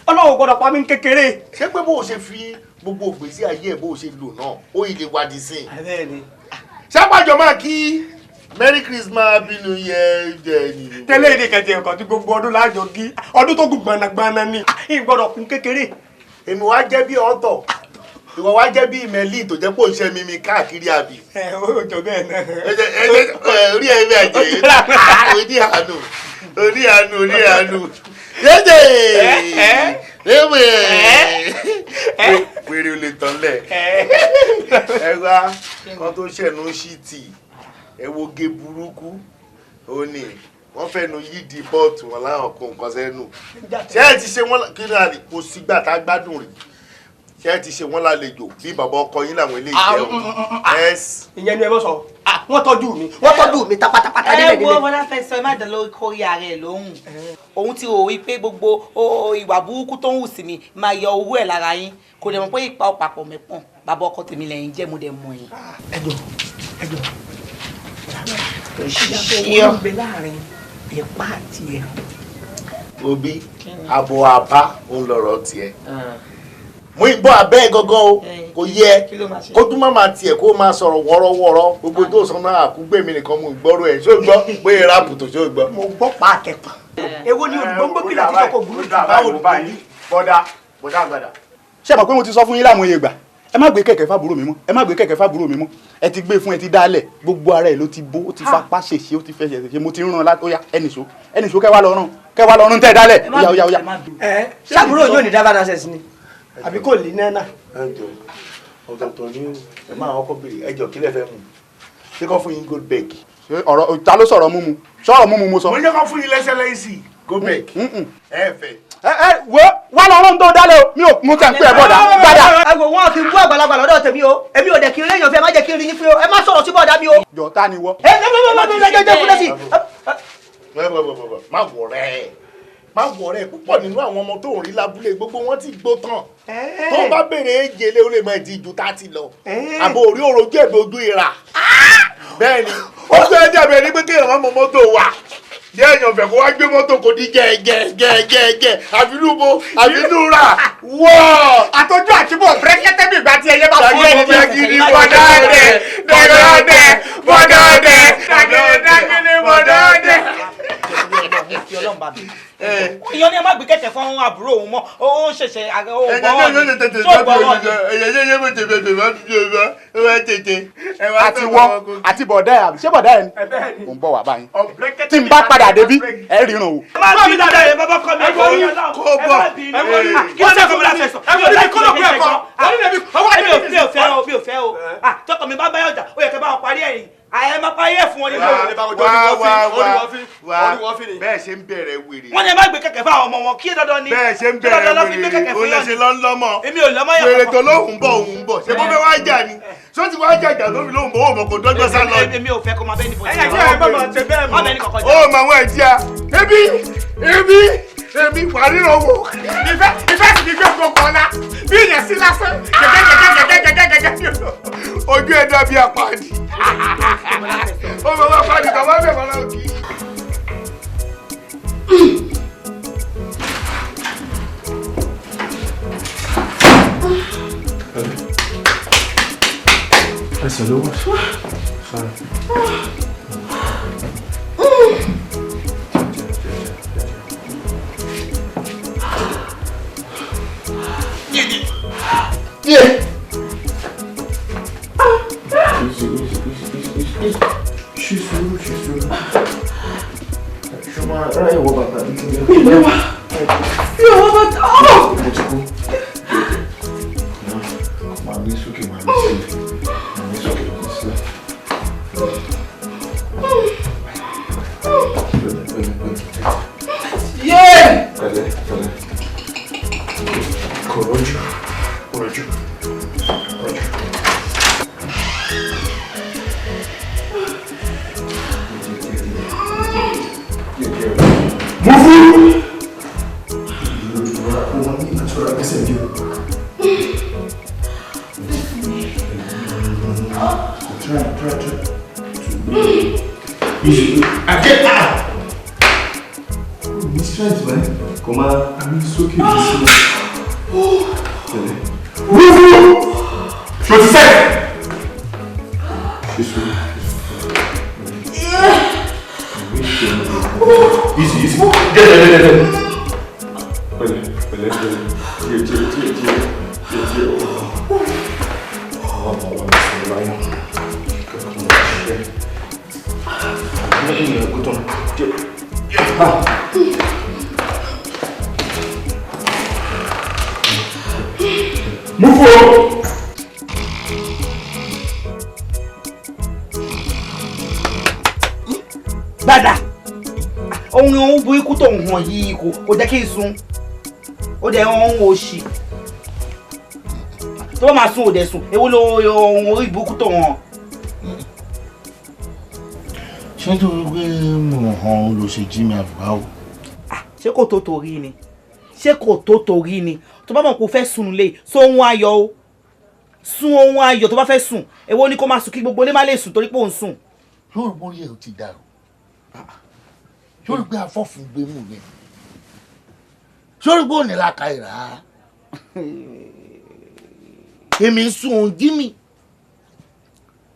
Ọlọ́run gbọ́dọ̀ pa mí kékeré. Ṣé pé bó o ṣe fi gbogbo ìgbésí ayé ẹ̀ bó o ṣe lò náà ó yìí lè wádìí sí i. Bẹ́ẹ̀ni. Ṣápàjọ máa kí Merry Christmas, Happy New Year jẹ́ ni. Tẹ́lẹ̀ èdè kẹ̀tẹ̀ ẹ̀kọ́ tí gbogbo ọdún láàjọ gí ọdún tó gùn gbanagbana ni. Ìgbọ́dọ̀ kún kékeré. Èmi wá jẹ́ bí ọ̀tọ̀. Ìwọ wá jẹ́ bí ìmẹ̀lì tó jẹ́ pé òun ṣe mímí káàkiri àbí. Ẹ ó jọ bẹ́ẹ̀ náà. Orí ẹ bẹ́ẹ̀ jẹ́ oní àánú oní àánú oní àánú. Yéde! Ewé! Wèrè ò lè tán lẹ̀. Ẹ wá kan tó ṣẹ̀nu sí tì ẹ wo ge burúkú ó ní wọ́n fẹ́nu yí di bọ́ọ̀tù wọn láwọn kó nǹkan sẹ́nu. Ṣé ẹ ti ṣe wọ́n kí ni àlè kò sígbà tá a gbádùn rí? Ṣé ẹ ti ṣe wọ́n lálejò bí bàbá ọkọ yín làwọn eléyìí jẹ́ o? Ìyẹn ni ẹ mọ̀ sọ. Wọ́n tọ́jú mi, wọ́n tọ́jú mi tapatapata Ẹ délẹ̀ wo délẹ̀. Bọ́lá fẹ́ sọ, ẹ má dán lórí kórí ara ẹ lóhùn. Òun ti rò wípé gbogbo ìwà burúkú tó ń hù sí mi máa yọ owó ẹ̀ lára yín. Kò dẹ̀ mọ̀ pé ìpa ọ̀pàpọ̀ mẹ́pọ̀n bàbá ọkọ tèmi lẹ́yìn jẹ́, mo dẹ̀ mọ̀ yín. Ẹ jọ, ẹ jọ. Ìyàtọ̀ wo ń bẹ láàrin ìpá àti ẹ̀? Obi àbọ̀ àbá ń lọ̀rọ̀ tiẹ̀. Mú ìbọn abẹ́ ẹ̀ gangan o, kò yẹ kó tún má máa tiẹ̀ kó máa sọ̀rọ̀ wọ́rọ́wọ́rọ́. Gbogbo tó sọ náà àkúgbè mi nìkan mú ìgbọ́rọ̀ ẹ̀. Ṣé o gbọ́ pé ráàpù tó ṣé o gbọ́? Mo gbọ́ pa àtẹ̀pà. Èwo ni olùgbòǹgbò kìlà tí sọ́kò burú jù? Báwo ni bọ́dà bọ́dà àgbàdà? Ṣé ẹ mọ̀ pé mo ti sọ fún yín láwọn iye gbà, ẹ má gbé kẹ̀kẹ́ fábúrò mi mọ́, ẹ má gbé kẹ̀kẹ́ fábúrò mi mọ́. Ẹ ti gbé fún, ẹ ti dálẹ̀, gbogbo ara ẹ̀ ló ti bó, ó ti fapá ṣèṣe, ó ti fẹsẹ̀ ṣèṣe. Mo ti ń ràn láti ó yá, ẹnìṣó ẹnìṣó, kẹ́ wá lọ ràn, kẹ́ wá lọ ràn tẹ́ ẹ dálẹ̀, ó yá ó yá ó yá. Ẹ ṣàbúrò yóò ní driver license ni àbí kò lè náà? Ẹ jọ, ọ̀tọ̀ọ̀tọ̀ ni ẹ máa kọ́kọ́ béèrè. Ẹ jọ, kí lẹ fẹ́ mu? Ṣé kọ́ fún yín Goldberg? Ọ̀rọ̀ ta ló sọ̀rọ̀ múmu? Sọ̀rọ̀ múmu mo sọ. Mo ní kọ́ fún yín lẹ́sẹ̀ lẹ́yìn sí Goldberg. Ẹ fẹ́. Ẹ ẹ wo, wá lọ rán tó dálẹ̀ o, mi ò mú tẹ̀ ń pè ẹ bọ̀dà gbàdà. Ẹ wò, wọn kì í bú àgbàlagbà lọ́dọ̀ tèmi o. Èmi ò dẹ̀ kí n léèyàn fẹ́, má jẹ́ kí n rí yín fún o. Ẹ má sọ̀rọ̀ sí bọ̀dá mi o. Jọ, ta ni wọ? Ẹ ẹ ẹ ẹ ẹ ẹ ẹ ẹ. Má wọ̀ rẹ̀, má wọ̀ rẹ̀. Púpọ̀ nínú àwọn ọmọ tó ń rí lábúlé, gbogbo wọn ti gbó tán. Tó bá béèrè èjèlé, ó lè mọ ẹ̀dí ju tá ti lọ. Àbò orí òròjú ẹ̀bẹ̀ ojú ìrà. Bẹ́ẹ̀ ni, ó fẹ́ dàbí ẹni pé kéèyàn má mọ mọ́tò wà ní èèyàn fẹ́ kó wá gbé mọ́tò kò ní gẹ̀ gẹ̀ gẹ̀ gẹ̀ gẹ̀, àbínú bo àbínú rà wọ́. Àtọ́jú àtibọ̀ bírẹ́kẹ́tẹ́ bí ìgbà tí ẹyẹ bá fún Dàgídí dàgídí bọ̀dá dẹ̀ bọ̀dá dẹ̀ bọ̀dá dẹ̀ dàgídí bọ̀dá dẹ̀. Ìyọ́n ni ẹ má gbé kẹ̀kẹ́ fún àbúrò òun mọ́, ó ṣẹ̀ṣẹ̀ ó gbọ́rọ̀ ni, ṣó gbọ́rọ̀ ni. Àti wọ́ àti bọ̀dá ẹ̀, àbí ṣé bọ̀dá ẹ̀ ni mò ń bọ̀ wá báyìí? Tí n bá padà débí, ẹ ríran o. Ẹ má bínú ẹ, bàbá kọ́ mi, ẹ wọ́n rí kó bọ̀. Ẹ wọ́n rí kí ló dé kọ́ mi láti sọ? Ẹ wọ́n rí kó ló kú ẹ̀kọ́. Mi ò fẹ́ o, mi ò fẹ́ o. Tọkọ mi bá bá yọjà, ó yẹ kẹ́ bá wọn parí ẹ̀yìn, àyẹ̀ máa parí ẹ̀ fún wọn ní. Wá wá wá wá, bẹ́ẹ̀ ṣe ń bẹ̀rẹ̀ wèrè. Wọ́n ní ẹ má gbé kẹ̀kẹ́ fún àwọn ọmọ wọn, kí dandan ni? Bẹ́ẹ̀ ṣe ń bẹ̀rẹ̀ wèrè, ó lẹ ṣe lọ́nlọ́mọ. Èmi ò lọ́mọ yàtọ̀. Wèrè tó lóhùn bọ̀, òun bọ̀, ṣé bó fẹ́ wá jà ni? Ṣó ti wá jà jà tó fi lóhùn bọ̀, ó mọ̀ kó dọ́gbọ́n sá lọ. Èmi ò fẹ́ kó máa bẹ́ẹ̀ ní bọ́jú. Ẹ jẹ́ ẹ bá máa ṣe bẹ́ẹ̀ mọ́. Má bẹ́ẹ̀ ní kọ̀kọ́ Ó mọ àwọn ẹ̀jẹ̀ ebi ebi èmi wà ríran wò. Ìfẹ́ ìfẹ́ sì ní gbé gbogbo ọ̀la bí ìyẹn sí lásán gẹ́gẹ́ gẹ́gẹ́ gẹ́gẹ́ gẹ́gẹ́. Ojú ẹ̀ dàbí àpáàdì. Ó mọ àwọn àpáàdì tó bá bẹ̀ mọ́ náà kì í. Ẹsẹ̀ ló wà. Sorry. Yeah. Easy, easy, easy, easy, easy. Ṣí sùúrù, ṣí sùúrù. Ṣé o máa ráyè wọ bàtà bí kí n Mi ò wá. Mi ò wọ bàtà. Mo ti kú. Màá gbé sókè, màá gbé sílẹ̀. Màá gbé sókè, màá gbé sílẹ̀. Pẹ̀lẹ́, pẹ̀lẹ́, pẹ̀lẹ́. Yeah! Pẹ̀lẹ́, pẹ̀lẹ́. Kò rọ́jú, kò rọ́jú, rọ́jú. Mufu! Try, try, try. Easy. Again. Ah! Ní strength, man. Kò máa ní sókè ní sílẹ̀. Tẹ̀lé. Mufu! Ṣo ti sẹ́? Ṣe sùúrù. Easy, easy. Díẹ̀, díẹ̀, díẹ̀, díẹ̀. Pẹ̀lẹ́, pẹ̀lẹ́, pẹ̀lẹ́. Díẹ̀, díẹ̀, díẹ̀, díẹ̀. Díẹ̀, díẹ̀. Ọwọ́ àwọn ọmọ mi láyọ̀. Kankan lọ ṣiṣẹ́. Ìyẹn kó tán. Díẹ̀. Ah. Move on. Gbàdà, ohun ohun burúkú tó ń hàn yìí kò jẹ́ kí n sun, ó dẹ̀ ń òṣì. Tó bá máa sùn òde sùn, èwo ló ohun orí ìbúkú tó hàn. Ṣé nítorí pé mo hàn ló ṣe jí mi àbúrò o? Ṣé kò tó torí ni? Ṣé kò tó torí ni? Tó bá mọ̀ pé o fẹ́ sùn lé, sọ ohun ayọ̀ o. Sun ohun ayọ̀ tó bá fẹ́ sùn. Èwo ni kó máa sùn kí gbogbo ilé má lè sùn torí pé òun sùn? Yóò rí bóyá ò ti dàrú. Yóò rí pé afọ́fun gbé mú mi. Yóò rí pé ò ní làákàyè rárá. Èmi ń sun òun jí mi.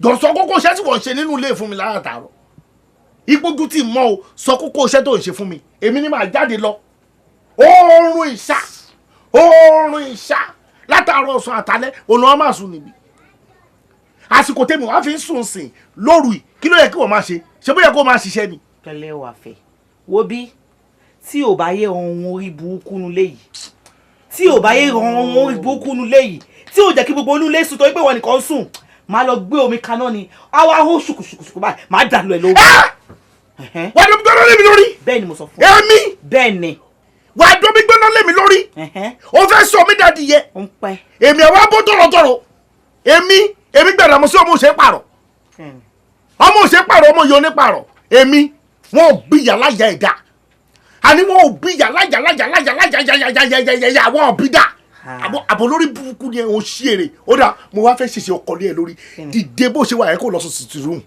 Jọ̀sọ́ kókó iṣẹ́ tí wọ́n ń ṣe nínú ilé fún mi látàárọ̀. Igbójú tí mọ́ o, sọ kókó iṣẹ́ tó ń ṣe fún mi. Èmi ni màá jáde lọ. Oorun ìṣá, oorun ìṣá látàárọ̀ ọ̀sán àtàlẹ́ òun wọn máa sùn níbí. Àsìkò tèmi wàá fi ń sùn sìn lóru yìí, kí ló yẹ kí wọ́n máa ṣe? Ṣé bóyá kó máa ṣiṣẹ́ ni? Pẹ̀lẹ́ wà fẹ́. Wo bí tí ò bá yé ohun orí burúkú nulẹ̀ yìí, tí ò bá yé ohun orí burúkú nulẹ̀ yìí, tí ò jẹ́ kí gbogbo onúlé sùn torí pé wọn nìkan sùn, máa lọ gbé omi kaná ni, àwa hó ṣùkùṣùkùṣùkù báyìí, máa dà lọ ẹ lórí. Wà á dọ́mi gbóná lé mi lórí. Bẹ́ẹ̀ ni mo sọ fún ọ. Èmi. Bẹ́ẹ̀ ni. Wà á dọ́mi gbóná lé mi lórí. O fẹ́ sọ mí dàdí yẹ. Ó ń pẹ́. Èmi àwa bó tọ̀rọ̀tọ̀rọ̀. Èmi gbẹ̀rẹ̀ mo sí ọmọ òṣèré pààrọ̀. Ọmọ òṣèré pààrọ̀, ọmọ yìí onípààrọ̀. Èmi wọn ò bí yàrá yà ẹ̀dá. Àní wọn ò bí yàrá yàrá yàrá yàrá yàrá yàrá yàrá wọn ò bí dà. Àbọ̀ lórí burúkú ni ẹ̀ ń ṣí èrè. Ó dà, mo wá fẹ́ ṣèṣe ọkọ lé ẹ lórí. Dìde bó ṣe wà ẹ kó lọ sùn sí room.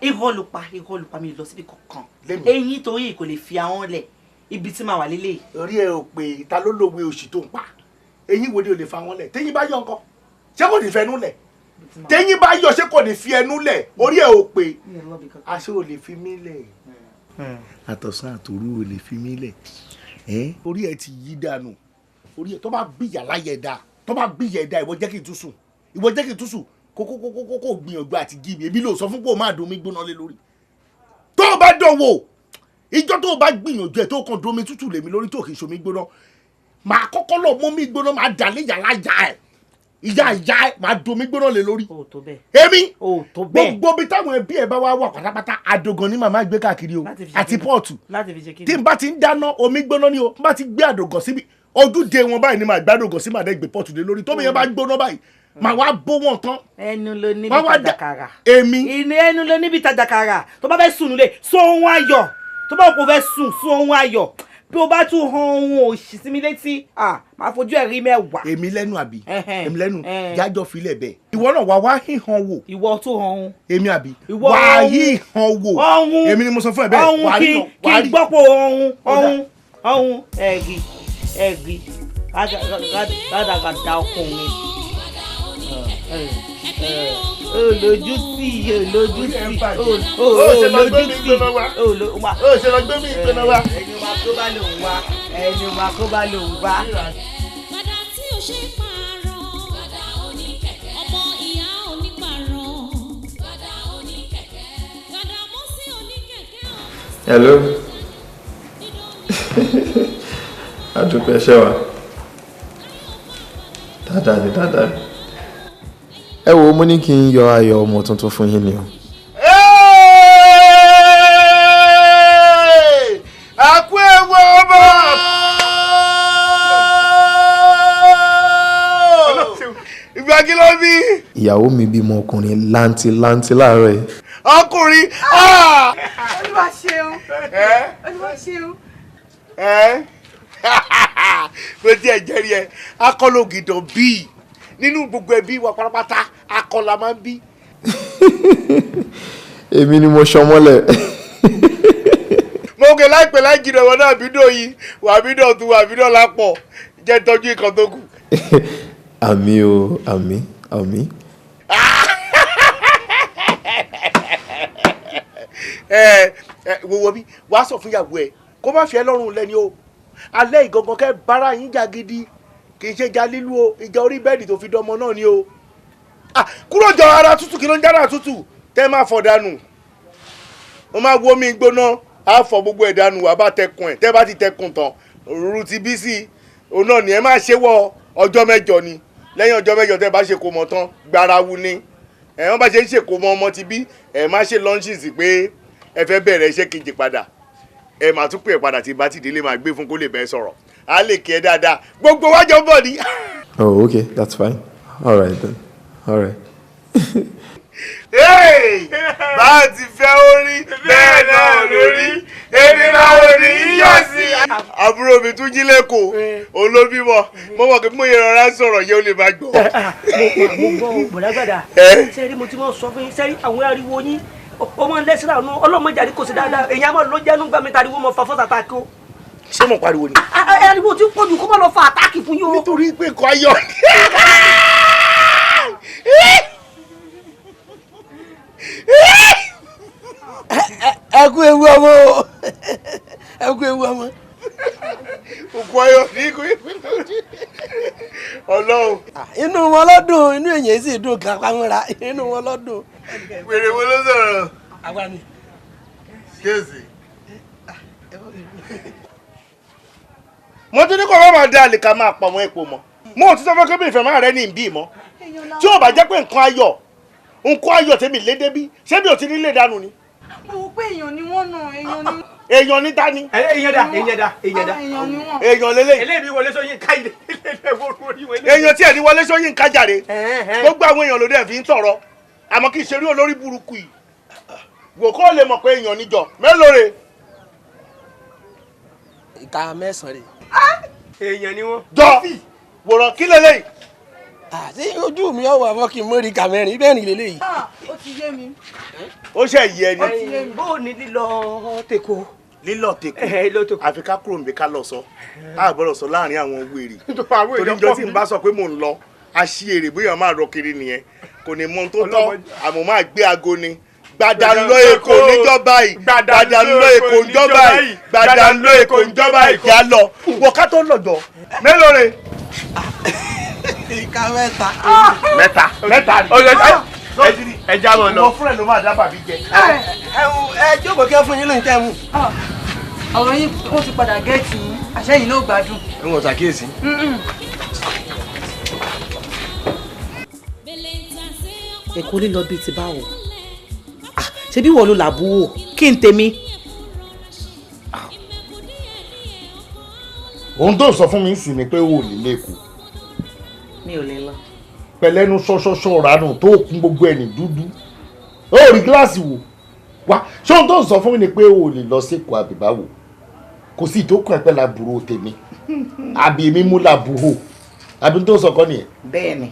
Irọ́ ló pa, irọ́ ló pa, mi lọ síbi kankan. Eyín torí kò lè fi ahọ́n lẹ̀, ibi tí màá wà lélẹ̀. Orí ẹ ò pé, ta ló lówe òṣì tó ń pa? Eyín wo ni ò lè fa wọn lẹ̀? Téyín bá yọ nǹkan, ṣé kò ní fẹnu lẹ̀? Téyín bá yọ, ṣé kò ní fi ẹnu lẹ̀? Orí ẹ ò pé, aṣọ ò lè fi mí lẹ̀. Àtọ̀sán àtòru ò lè fi mí lẹ̀. Orí ẹ ti yí dànù. Orí ẹ tó bá bí yàrá yẹ dáa, tó bá bí yẹ dáa, ìwọ jẹ́ kí n tún sùn. Ìwọ jẹ́ kí n tún sùn. Kókókókókó gbìyànjú àti jí mi. Èmi ló sọ fún pé o máa dùn mí gbóná lé lórí. Tó o bá dán wò, ìjọ tó o bá gbìyànjú ẹ̀ tó kàn dùn omi tútù lèmi lórí tó kì í ṣomi gbóná, màá kọ́kọ́ lọ mú mi gbóná, màá dà lé yàrá ìyá ẹ̀, ìyá ìyá ẹ̀, màá dùn omi gbóná lé lórí. Èmi gbogbo bí táwọn ẹbí ẹ bá wá wà pátápátá, àdògàn ni màmá gbé káàkiri o, àti pọ́ọ̀tù. Tí n bá ti ń dáná omi gbóná ni o, n bá ti gbé àdògàn síbi ojúde wọn báyìí ni màá gbádògàn sí, màá dẹ́ gbé pọ́ọ̀tù lé lórí. Tómi yẹn bá gbóná báyìí, màá wá bó wọn tán. Ẹnu ló níbi tàjàkàrà. Èmi. Ìní ẹnu ló níbi tàjàkàrà. Tó bá fẹ́ sùn nílé, sún ohun ayọ̀. Tó bá kò fẹ́ sùn, sún ohun ayọ̀. Bí o bá tún han ohun òṣì sí mi létí, máa fojú ẹ̀ rí mẹ́wàá. Èmi lẹ́nu àbí? Èmi lẹ́nu jájọ́ filẹ̀ bẹ́ẹ̀. Ìwọ náà wà wá híhan wò. Ìwọ tó han ohun. Èmi àbí? Wà á híhan wò. Èmi ni mo sọ fún ẹ bẹ́ẹ̀. Ọ̀hún kí n gbọ́pọ̀ ọ̀hún ọ̀hún ọ̀hún ẹ̀rí ẹ̀rí rádàgàdà ọkùnrin. Olójú tí olójú tí olójú tí ó ṣe lọ gbé mi ìgbéná wa. Ẹni wa kó bá lòun wá, ẹni wa kó bá lòun wá. Padà tí o ṣe pààrọ̀, padà oníkẹ̀kẹ́, ọmọ ìyá onípààrọ̀, padà oníkẹ̀kẹ́, padà mọ́ sí oníkẹ̀kẹ́. Hello. Adúpẹ́ ṣẹ́ wa. Dáadáa ni, dáadáa ni. Ẹ wo, mo ní kí n yọ ayọ̀ ọmọ tuntun fún yín ni o. Àkú ewu ọmọ. Ìgbà kí ló bí? Ìyàwó mi bímọ ọkùnrin láǹtì láǹtì láàárọ̀ yìí. Ọkùnrin. Olúwa ṣeun. Olúwa ṣeun. Mo ti ẹ̀ jẹ́rìí ẹ, akọlògìdàn bíi nínú gbogbo ẹbí wa pátápátá, akọ la máa ń bí. Èmi ni mo ṣọmọlẹ̀. Mo kè láìpẹ́ láì jìnnà ìwọ náà bídò yìí, wà bídò tún wà bídò lápọ̀, jẹ́ tọ́jú ìkan tó kù. Àmì o, àmì, àmì. Ẹ ẹ wo bí wàá sọ fún ìyàwó ẹ kó má fi ẹ lọ́rùn lẹ́ni o. Alẹ́ ìgangan kẹ́ bára yín jà gidi, kì í ṣe ìjà lílu o, ìjà orí bẹ́ẹ̀dì tó fi dánmọ náà ni o. Kúrò jọ, ara tútù kí ló ń jára tútù tẹ́ máa fọ̀ dànù. Mo máa wo omi gbóná, á fọ gbogbo ẹ̀ dànù, wà bá tẹkùn ẹ̀, tẹ́ bá ti tẹkùn tán, òru ti bí sí i, òun náà ni ẹ máa ṣe wọ ọjọ́ mẹ́jọ ni. Lẹ́yìn ọjọ́ mẹ́jọ tẹ́ bá ṣe kó mọ tán, gbarawu ni. Ẹ wọ́n bá ṣe ń ṣèkó mọ ọmọ ti bí, ẹ má ṣe lunches pé ẹ fẹ́ bẹ̀rẹ̀ iṣẹ́ kejì padà. Ẹ máa tún pè é padà tí bá ti délé, máa gbé fún kó lè bẹ́ẹ̀ sọ̀rọ̀. A lè kí ẹ dáadáa. Gbogbo wájọ ń bọ̀ ni. Oh, okay, that's fine. All right then. All right. Bá a ti fẹ́ orí bẹ́ẹ̀ náà lórí èmi làwọn ò ní í yọ̀ sí. Àbúrò mi tún jí lẹ́kọ̀ọ́ olóbímọ mo mọ̀ pé mo yẹ rọra sọ̀rọ̀ yẹn ó lè máa gbọ́. Mo gbọ́ bọ̀dágbàdà, sẹ́rí mo ti mọ̀ sọ fún yín, sẹ́rí àwọn ariwo yín ó máa ń lẹ́sìn àánú ọlọ́mọdé àdínkù sí dáadáa, èyí á máa lọ jẹ́nu gbàmí tariwo mọ̀ fa fọ́tà tá a kó. Ṣé mo pariwo ni? Ariwo ti pọ̀ jù kó má lọ fa àtáàkì fún yín o. Nítorí pé nǹkan ayọ̀. Ẹ kú ewu ọmọ o, ẹ kú ewu ọmọ. Òkú ayọ̀ ní ikú Ọlọ́run. Inú wọn lọ́dún, inú èyàn sì dùn kan pamọ́ra, inú wọn lọ́dún. Wèrè wo ló sọ̀rọ̀? Àwa ni. Kéèsì. Mo tún ní kó má máa dá àlìkà máa pọ̀ mọ́ epo mọ́. Mo ò tún sọ fún kébì ìfẹ́ máa rẹ́ ní ìbí mọ́. Tí ò bá jẹ́ pé nǹkan ayọ̀ tèmi lé débí, ṣé bí ò ti ní lè dànù ni? Mo wò pé èèyàn ni wọ́n náà, èèyàn ni. Èèyàn ní dání. Èèyàn dà, èèyàn dà, èèyàn dà. Èèyàn ni wọ́n. Èèyàn lélẹ̀. Eléyìí wọlé Ṣóyínká ilé orí wọlé. Èèyàn tí ẹ̀ ní Wọlé Ṣóyínká jàre. Gbogbo àwọn èèyàn ló dẹ̀ fi ń tọrọ. Àmọ́ kì í ṣeré olórí burúkú yìí. Wò kó lè mọ̀ pé èèyàn níjọ. Mélòó re? Ìka mẹ́sàn-án rè. Èèyàn ni wọ́n. Jọ wòrán kí lélẹ́yìí. Àti ojú mi ọwọ́ àfọ́ kí n mọ̀ rí ìka mẹ́rin, bẹ́ẹ̀ ni lélẹ́yìí. Ó ti yé mi. Ó ṣe yé ẹni. Bó o ní lílọ tèkó. Lílọ tèkó àfi ká kúrò níbi ká lọ sọ, a gbọ́dọ̀ sọ láàrin àwọn wèrè, torí ìjọ tí n bá sọ pé mò ń lọ aṣí èrè bóyá máa rọ kiri nìyẹn, kò ní mọ ohun tó tọ́, àmọ́ máa gbé aago ni. Gbàdánlọ Èkó níjọba yìí, gbàdánlọ Èkó níjọba yìí, gbàdánlọ Èkó níjọba yìí, yà lọ wọ ká tó lọ́jọ́. Mélòó re? Ìka mẹ́ta. Mẹ́ta mẹ́ta ni. Ẹ já mọ lọ. Ìwọ fúnra ló máa dábàá bí jẹ. Ẹ jókòó kí ẹ fún yín lóyún tẹ́ mú. Ọ̀rọ̀ yín ó ti padà gẹ́ẹ̀tì yín, àṣẹ yìí ló gbádùn. N ò ṣàkíyèsí. Èkó lílọ bíi ti báwo? Ṣebí wọ́n ló làbúwò kí n tèmi. Ohun tó sọ fún mi sì ni pé o ò lè lẹ́kọ̀ọ́. Mi ò lè lọ. Pẹ̀lẹ́nu ṣọṣọṣọ ránù tó kún gbogbo ẹni dúdú. Ó rí gíláàsì wò wá. Ṣé ohun tó sọ fún mi ni pé o ò lè lọ sẹ́kọ̀ọ́ àbíbáwò? Kò sí ìtókùn ẹ̀pẹ́ làbúrò tèmi. Àbí èmi mú làbúrò. Àbí tó sọ kọ́ nìyẹn. Bẹ́ẹ̀ni.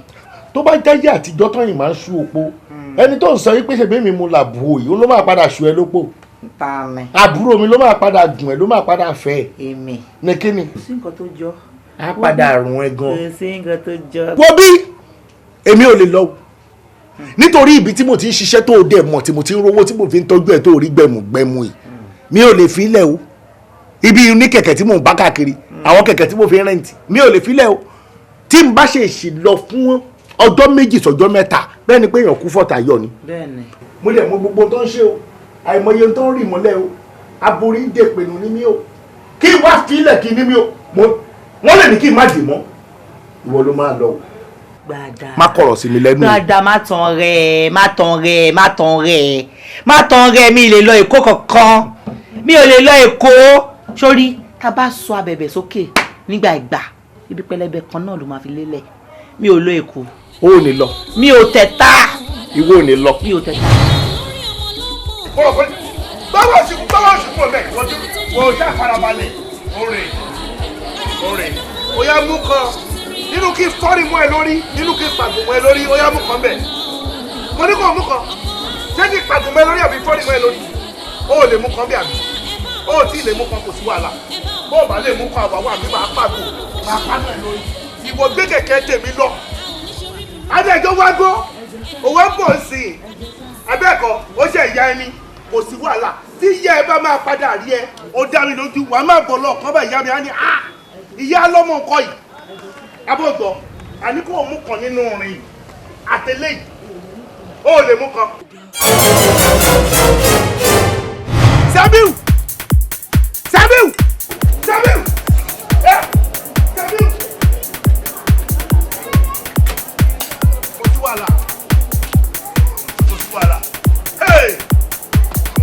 Tó bá jáyé àtijọ́ tọ́yìn máa ń ṣú opó. Ẹni tó ń sọ yí pé ṣèbí mi mú làbúrò yìí, ó ló máa padà ṣú ẹ lópò. Ta ni? Àbúrò mi ló máa padà gùn ẹ, ló máa padà fẹ́ ẹ. Èmi. Ní kíni? Kò sí nǹkan tó jọ. Á padà rùn ẹ gan. Kò sí nǹkan tó jọ. Wo bí èmi ò lè lọ nítorí ibi tí mo ti ń ṣiṣẹ́ tó dẹ̀ mọ̀ tí mo ti ń rówó tí mo fi ń tọ́jú ẹ̀ tó rí gbẹ̀mùgbẹ̀mù yìí, mi ò lè fi lẹ̀ o. Ibi ní kẹ̀kẹ́ tí mò ń bá káàkiri, àwọn kẹ̀kẹ́ tí mo fi ń rẹ́ǹtì, mi ò lè fi lẹ̀ o. Tí n bá ṣe èsì lọ fún ọjọ́ méjì sọ́jọ́ mẹ́ta, bẹ́ẹ̀ ni pé èèyàn kú fọ́tà yọ ni. Bẹ́ẹ̀ni. Mo lè mọ gbogbo tó ń ṣe o, àìmọye tó ń rì mọ́lẹ̀ o, aborí ń dèpinnu ní mi o, kí n wá filẹ̀ kí ní mi o, wọ́n lè ní kí n má dì mọ́, ìwọ ló máa lọ o. Gbàdá. Má kọ̀rọ̀ sí mi lẹ́nu. Gbàdá, má tàn rẹ̀, má tàn rẹ̀, má tàn rẹ̀, má tàn rẹ̀, mi lè lọ Èkó kankan, mi ò lè lọ Èkó. Sórí tá a bá sọ abẹ̀bẹ̀ sókè nígbà ìgbà, ibi pẹlẹbẹ kan náà ló máa fi lélẹ̀. Mi ò lọ Èkó. O ò ní lọ. Mi ò tẹ̀ta. Ìwọ ò ní lọ. Mi ò tẹ̀ta. Báwo sì kú, báwo sì kú ọ̀bẹ, wọ́n ṣáà farabalẹ̀, orin, orin, ó yá mú kan. Nínú kí fọ́rí mú ẹ lórí, nínú kí pàgùn mú ẹ lórí, ó yá mú kan bẹ̀. Mo ní kò mú kan. Ṣé kí pàgùn mú ẹ lórí àbí fọ́rí mú ẹ lórí? O ò lè mú kan bí àbí. O ò tí ì lè mú kan, kò sí wàhálà. Bó o bá lè mú kan, àwàwà mi máa pàgùn, máa pàgùn ẹ lórí. Ìwọ gbé kẹ̀kẹ́ tèmi lọ. Adájọ́ wá gbọ́, òwe ń bọ̀ sí i. Abẹ́ẹ̀kọ́, ó ṣe ìyá ẹni, kò sí wàhálà. Tí ìyá ẹ bá máa padà rí ẹ, ó dá mi lójú, wàá má bọ̀ lọ́ọ̀kan bá ìyá mi á ní, ah! Ìyá lọ́mọ nǹkan yìí. Abọ́gbọ́, àní kò mú kan nínú rìn àtẹlẹ́ yìí, ó lè mú kan. Sẹ́bíù! Sẹ́bíù! Sẹ́bíù! Ẹ! Sẹ́bíù! Kò sí wàhálà. Kò sí wàhálà. Hey!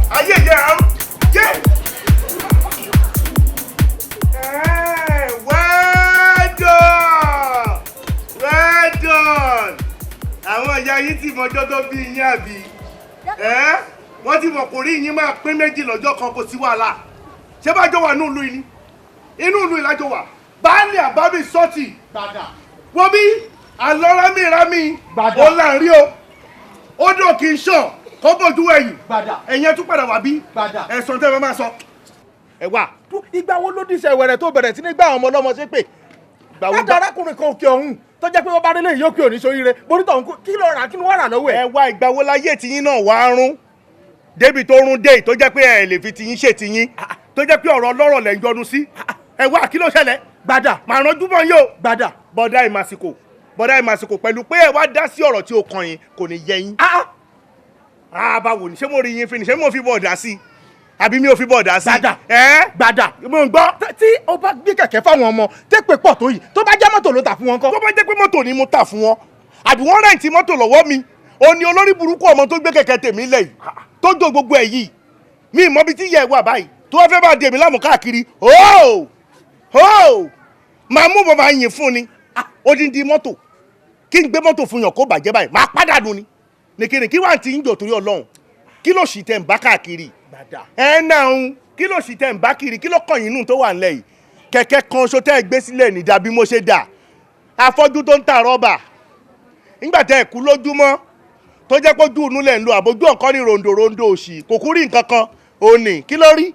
Ayé yẹ àrùn. Yé! Well done! Well done! Ìyá yín ti mọjọ́ tó bí yín àbí? Ẹ́ wọ́n ti mọ̀ kò rí yín máa pín méjì lọ́jọ́ kan, kò sí wàhálà. Ṣé bá jọ wà ní ìlú yìí ni? Inú ìlú ìlàjọ wà. Baálé àbábí sọ́ọ̀tì. Wọ́n bí àlọ́ rámìrámì. Ó là ń rí o. Ó dò kì í ṣàn kó bójú ẹ̀yìn. Ẹ̀yin ẹ tún padà wá bí. Ẹ̀sán tẹ́ ẹ máa sọ. Ẹ wà. Ìgbà wo ló díṣẹ́ wẹ̀rẹ̀ tó bẹ̀rẹ̀ sí ní gbá àwọn ọmọ ọlọ́mọ ṣépè? Láti arákùnrin kan òkè ọ̀hún tó jẹ́ pé wọ́n bá délé yìí ó pè òní sóríire borítọ̀ òun kí ló rà, kí ni wọ́n rà lọ́wọ́ ẹ̀. Ẹ wá, ìgbà wo láyé tiyín náà wá rún débi tó rún dé tó jẹ́ pé ẹ lè fi tiyín ṣe tiyín, tó jẹ́ pé ọ̀rọ̀ ọlọ́rọ̀ lẹ̀ ń yọnu sí? Ẹ wá, kí ló ṣẹlẹ̀? Gbàdà. Màá ránjú mọ́ yín o. Gbàdà. Bọ́dá ìmàsìkò, bọ́dá ìmàsìkò, pẹ̀lú pé ẹ wá dá sí ọ̀rọ̀ tí ó kàn yín, kò ní yẹ yín. Ah, báwo ni? Ṣé mo rí yín fi ni? Ṣé mo fi bọ̀dá sí àbí mi ò fi bọ̀dá sí? Gbàdà. Ẹ Gbàdà. Mo ń gbọ́. Tí o bá gbé kẹ̀kẹ́ fáwọn ọmọ tẹ́pẹ̀ pọ̀ tó yìí, tó bá jẹ́ mọ́tò ló tà fún wọn kọ́? Tó bá jẹ́ pé mọ́tò ni mo tà fún wọn, àbí wọ́n rent mọ́tò lọ́wọ́ mi, ó ní olórí burúkú ọmọ tó gbé kẹ̀kẹ́ tèmi lẹ̀ yìí tó jó gbogbo ẹ̀ yìí, mi ì mọ ibi tí ìyá ẹ̀ wà báyìí, tó wá fẹ́ bá dèmi láàmú káàkiri, hóò hóò, màá mú bọ́, máa yìn fún ni. Odindi mọ́tò, kí n gbé mọ́tò fún yàn kó bàjẹ́ báyìí, máa pàdánù ni. Nìkìrì kí wàá ti ń jò torí Ọlọ́run? Kí ló sì tẹ̀ ń bá káàkiri? Ẹ náà ń kí ló sì tẹ̀ ń bá kiri? Kí ló kàn yín nù tó wà nílẹ̀ yìí? Kẹ̀kẹ́ kan ṣo tẹ́ ẹ gbé sílẹ̀ ní dàbí mo ṣe dà afọ́jú tó ń ta rọ́bà nígbà tẹ́ ẹ kú lójúmọ́, tó jẹ́ pé ojú inú lẹ̀ ń lo àbójú ọ̀kan ní ròǹdò ròǹdò òṣì, kò kú rí nǹkan kan. Òní kí ló rí?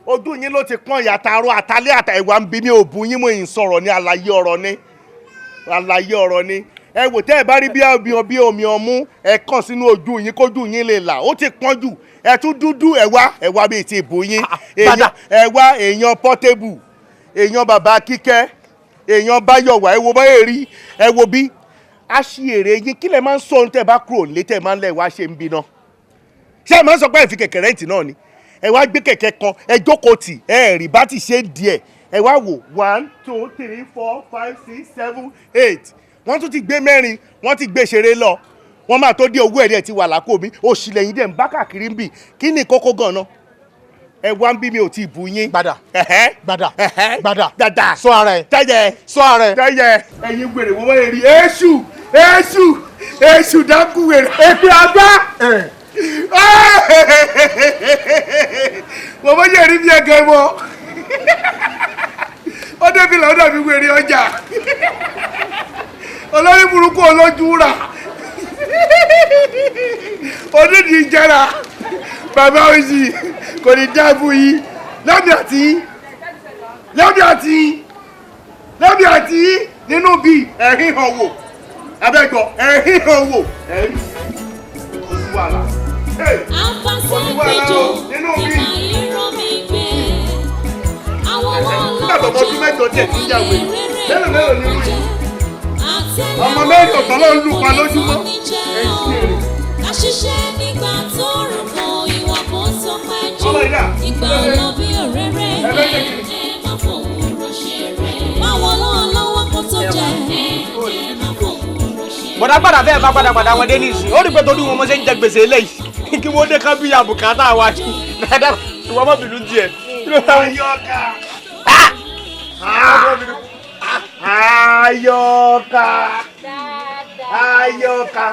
Ojú yín ló ti pọ́n yàtàrọ àtàlẹ́ àtà ìwà ń bí mi ò bu yín, mo ì sọ̀rọ̀ ní àlàyé ọ̀rọ̀ ni, àlàyé ọ̀rọ̀ ni. Ẹ wò, tẹ́ ẹ bá rí bí omi ọmú, ẹ kàn sínú ojú yín kójú yín lè là. Ó ti pọ́n jù, ẹ tún dúdú. Ẹ wá, ẹ wá, bíi ti ìbò yín. Ẹ wá, èèyàn Portable, èèyàn bàbá Kíkẹ́, èèyàn Báyọ̀wá, ẹ wo báyẹ̀ rí. Ẹ wo bí a ṣe èrè yín. Kí lẹ máa ń sọ ohun tẹ́ bá kúrò nílé tẹ́ máa ń lẹ̀ wá ṣe ń bínà? Ṣé ẹ máa ń sọ pé ẹ fi kẹ̀kẹ́ rent náà ni? Ẹ wá gbé kẹ̀kẹ́ kan, ẹ jókòó tì, ẹ rí bá ti ṣe díẹ̀. Ẹ wá wò, one, two, three, four, five, six, seven, eight, wọ́n tún ti gbé mẹ́rin, wọ́n ti gbé ṣeré lọ. Wọ́n máa tó dé, owó ẹ̀rí ẹ̀ ti wà lápò mi. Òṣì lẹ́yìn dẹ̀ ń bá káàkiri ń bì. Kí ni kókó gan-an? Ẹ wá ń bí, mi ò tí ì bu yín. Gbàdà. Gbàdà. Gbàdà. Dàdà. Sọ ara ẹ. Tẹ́jẹ̀. Sọ ara ẹ. Tẹ́jẹ̀. Ẹ̀yin wèrè, wọ́n wọ́n rí èṣù, èṣù, èṣù dákú wèrè. Èpè àgbà. Wọ́n bá yẹ̀ rí bí ẹgẹ mọ́. Ó débi làwọn dàbí wèrè ọjà. Olórí burúkú olójú rà. Onídìí jẹrà. Bàbá òsì kò ní dáàbò yìí. Lẹ́mi àti yín. Lẹ́mi àti yín. Lẹ́mi àti yín nínú bíi ẹ̀rín hàn wò. Abẹ́gbọ̀ ẹ̀rín hàn wò. Ẹ̀rín. Kò sí wàhálà. Afásẹ́gbẹ́jọ ìgbà irọ́ mi gbé. Àwọn Nígbà tó ọmọ ọdún 8 tiẹ̀ ti ń yà wèrè. Mélòó mélòó ni irú yìí? Ọmọ mẹ́rin ọ̀tọ̀ ló ń lù pa lójúmọ́. Ká ṣiṣẹ́ nígbà tó rùn kọ ìwà kó tó pẹ́ jù. Ìgbà lọ bí òréré, ẹ má fòwúrọ̀ ṣeré. Báwo lọ́wọ́ lọ́wọ́ kó tó jẹ, ẹ má fòwúrọ̀ ṣeré. Bọ̀dá padà fẹ́ẹ́ bá padà padà wọn dé nísìnyí, ó rí pé torí wọn mo ṣe ń jẹ gbèsè eléyìí, kí wọ́n dé kán bí àbùkátà wa dáadáa. Ìwọ má bínú díẹ̀. Ayọ̀ká. Ayọ̀ká. Ayọ̀ká.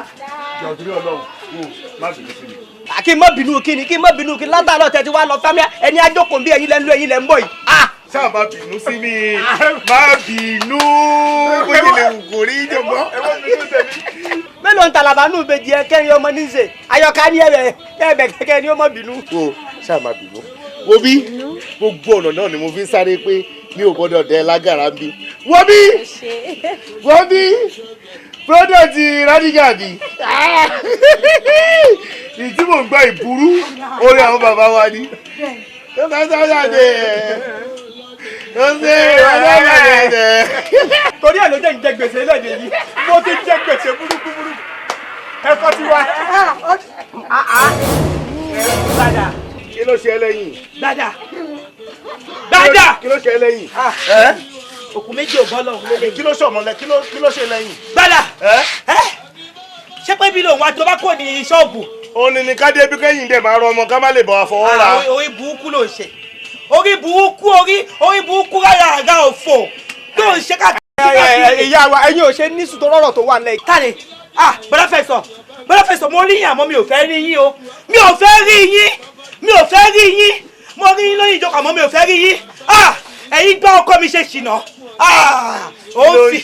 Jọ̀ọ́, torí Ọlọ́run, wò, má bínú sí mi. Kí n má bínú kí ni? Kí n má bínú kí ni? Látàárọ̀ tẹ̀ ti wá lọ fámíà, ẹni ajókòó bí ẹ̀yin lẹ́ ń lọ, ẹ̀yin lẹ́ ń bọ̀ yìí. Ṣáà má bínú sí mi, má bínú, bó ṣe lè wù kó rí jọ̀gbọ́n. Mélòó ń tàlàbà nù bèjì ẹ kẹrin ọmọ ní í ṣe Ayọ̀ká ní ẹ̀bẹ̀ ẹ̀bẹ̀ kẹ̀kẹ́ ni ó má bínú. Wo, ṣáà má bínú. Wo bí gbogbo ọ̀nà náà ni mo fi ń sáré pé mi ò gbọ́dọ̀ dẹ lágàrá ń bí. Wo bí, wo bí product radical bi ìtí mò ń gbọ́ ìburú orí àwọn bàbá wa ni. Ó bá sáyà dé ó ṣe ìwádìí dé. Torí ẹ̀ ló jẹ́ ń jẹ gbèsè lẹ́dẹ̀ yìí, mo ti jẹ gbèsè burúkú burúkú ẹ̀kọ́ ti wá. Dada. Kí ló ṣe ẹ́ lẹ́yìn? Dada. Dada. Kí ló ṣe ẹ́ lẹ́yìn? Òkú méjì ò bọ́ lọ́hùn lélẹ̀. Kí ló ṣe ọmọlẹ? Kí ló ṣe lẹ́yìn? Dada. Ṣé pé bí lòun wá tó bá kò ní ṣọ́ọ̀bù? Ó ní ní ká dé bí kẹ́yìn dẹ̀ máa rọ ọmọ ká má lè bọ̀ àfọwọ́ ra. Orí burúkú ló ń ṣe. Orí burúkú, orí burúkú rárá, àga òfò tó ń ṣe káàkiri. Ìyá wa, ẹ̀yin ò ṣe ní sùtò rọ̀rọ̀ tó wà nílẹ̀. Káre. Ah, bọ́dá fẹ́ sọ, bọ́dá fẹ́ sọ, mo rí yín àmọ́ mi ò fẹ́ rí yín o. Mi ò fẹ́ rí yín, mi ò fẹ́ rí yín. Mo rí yín lórí ìjókòó àmọ́ mi ò fẹ́ rí yín. Ah, ẹ̀yin gbọ́ ọkọ mi ṣe ṣìnà. Ah, ó fi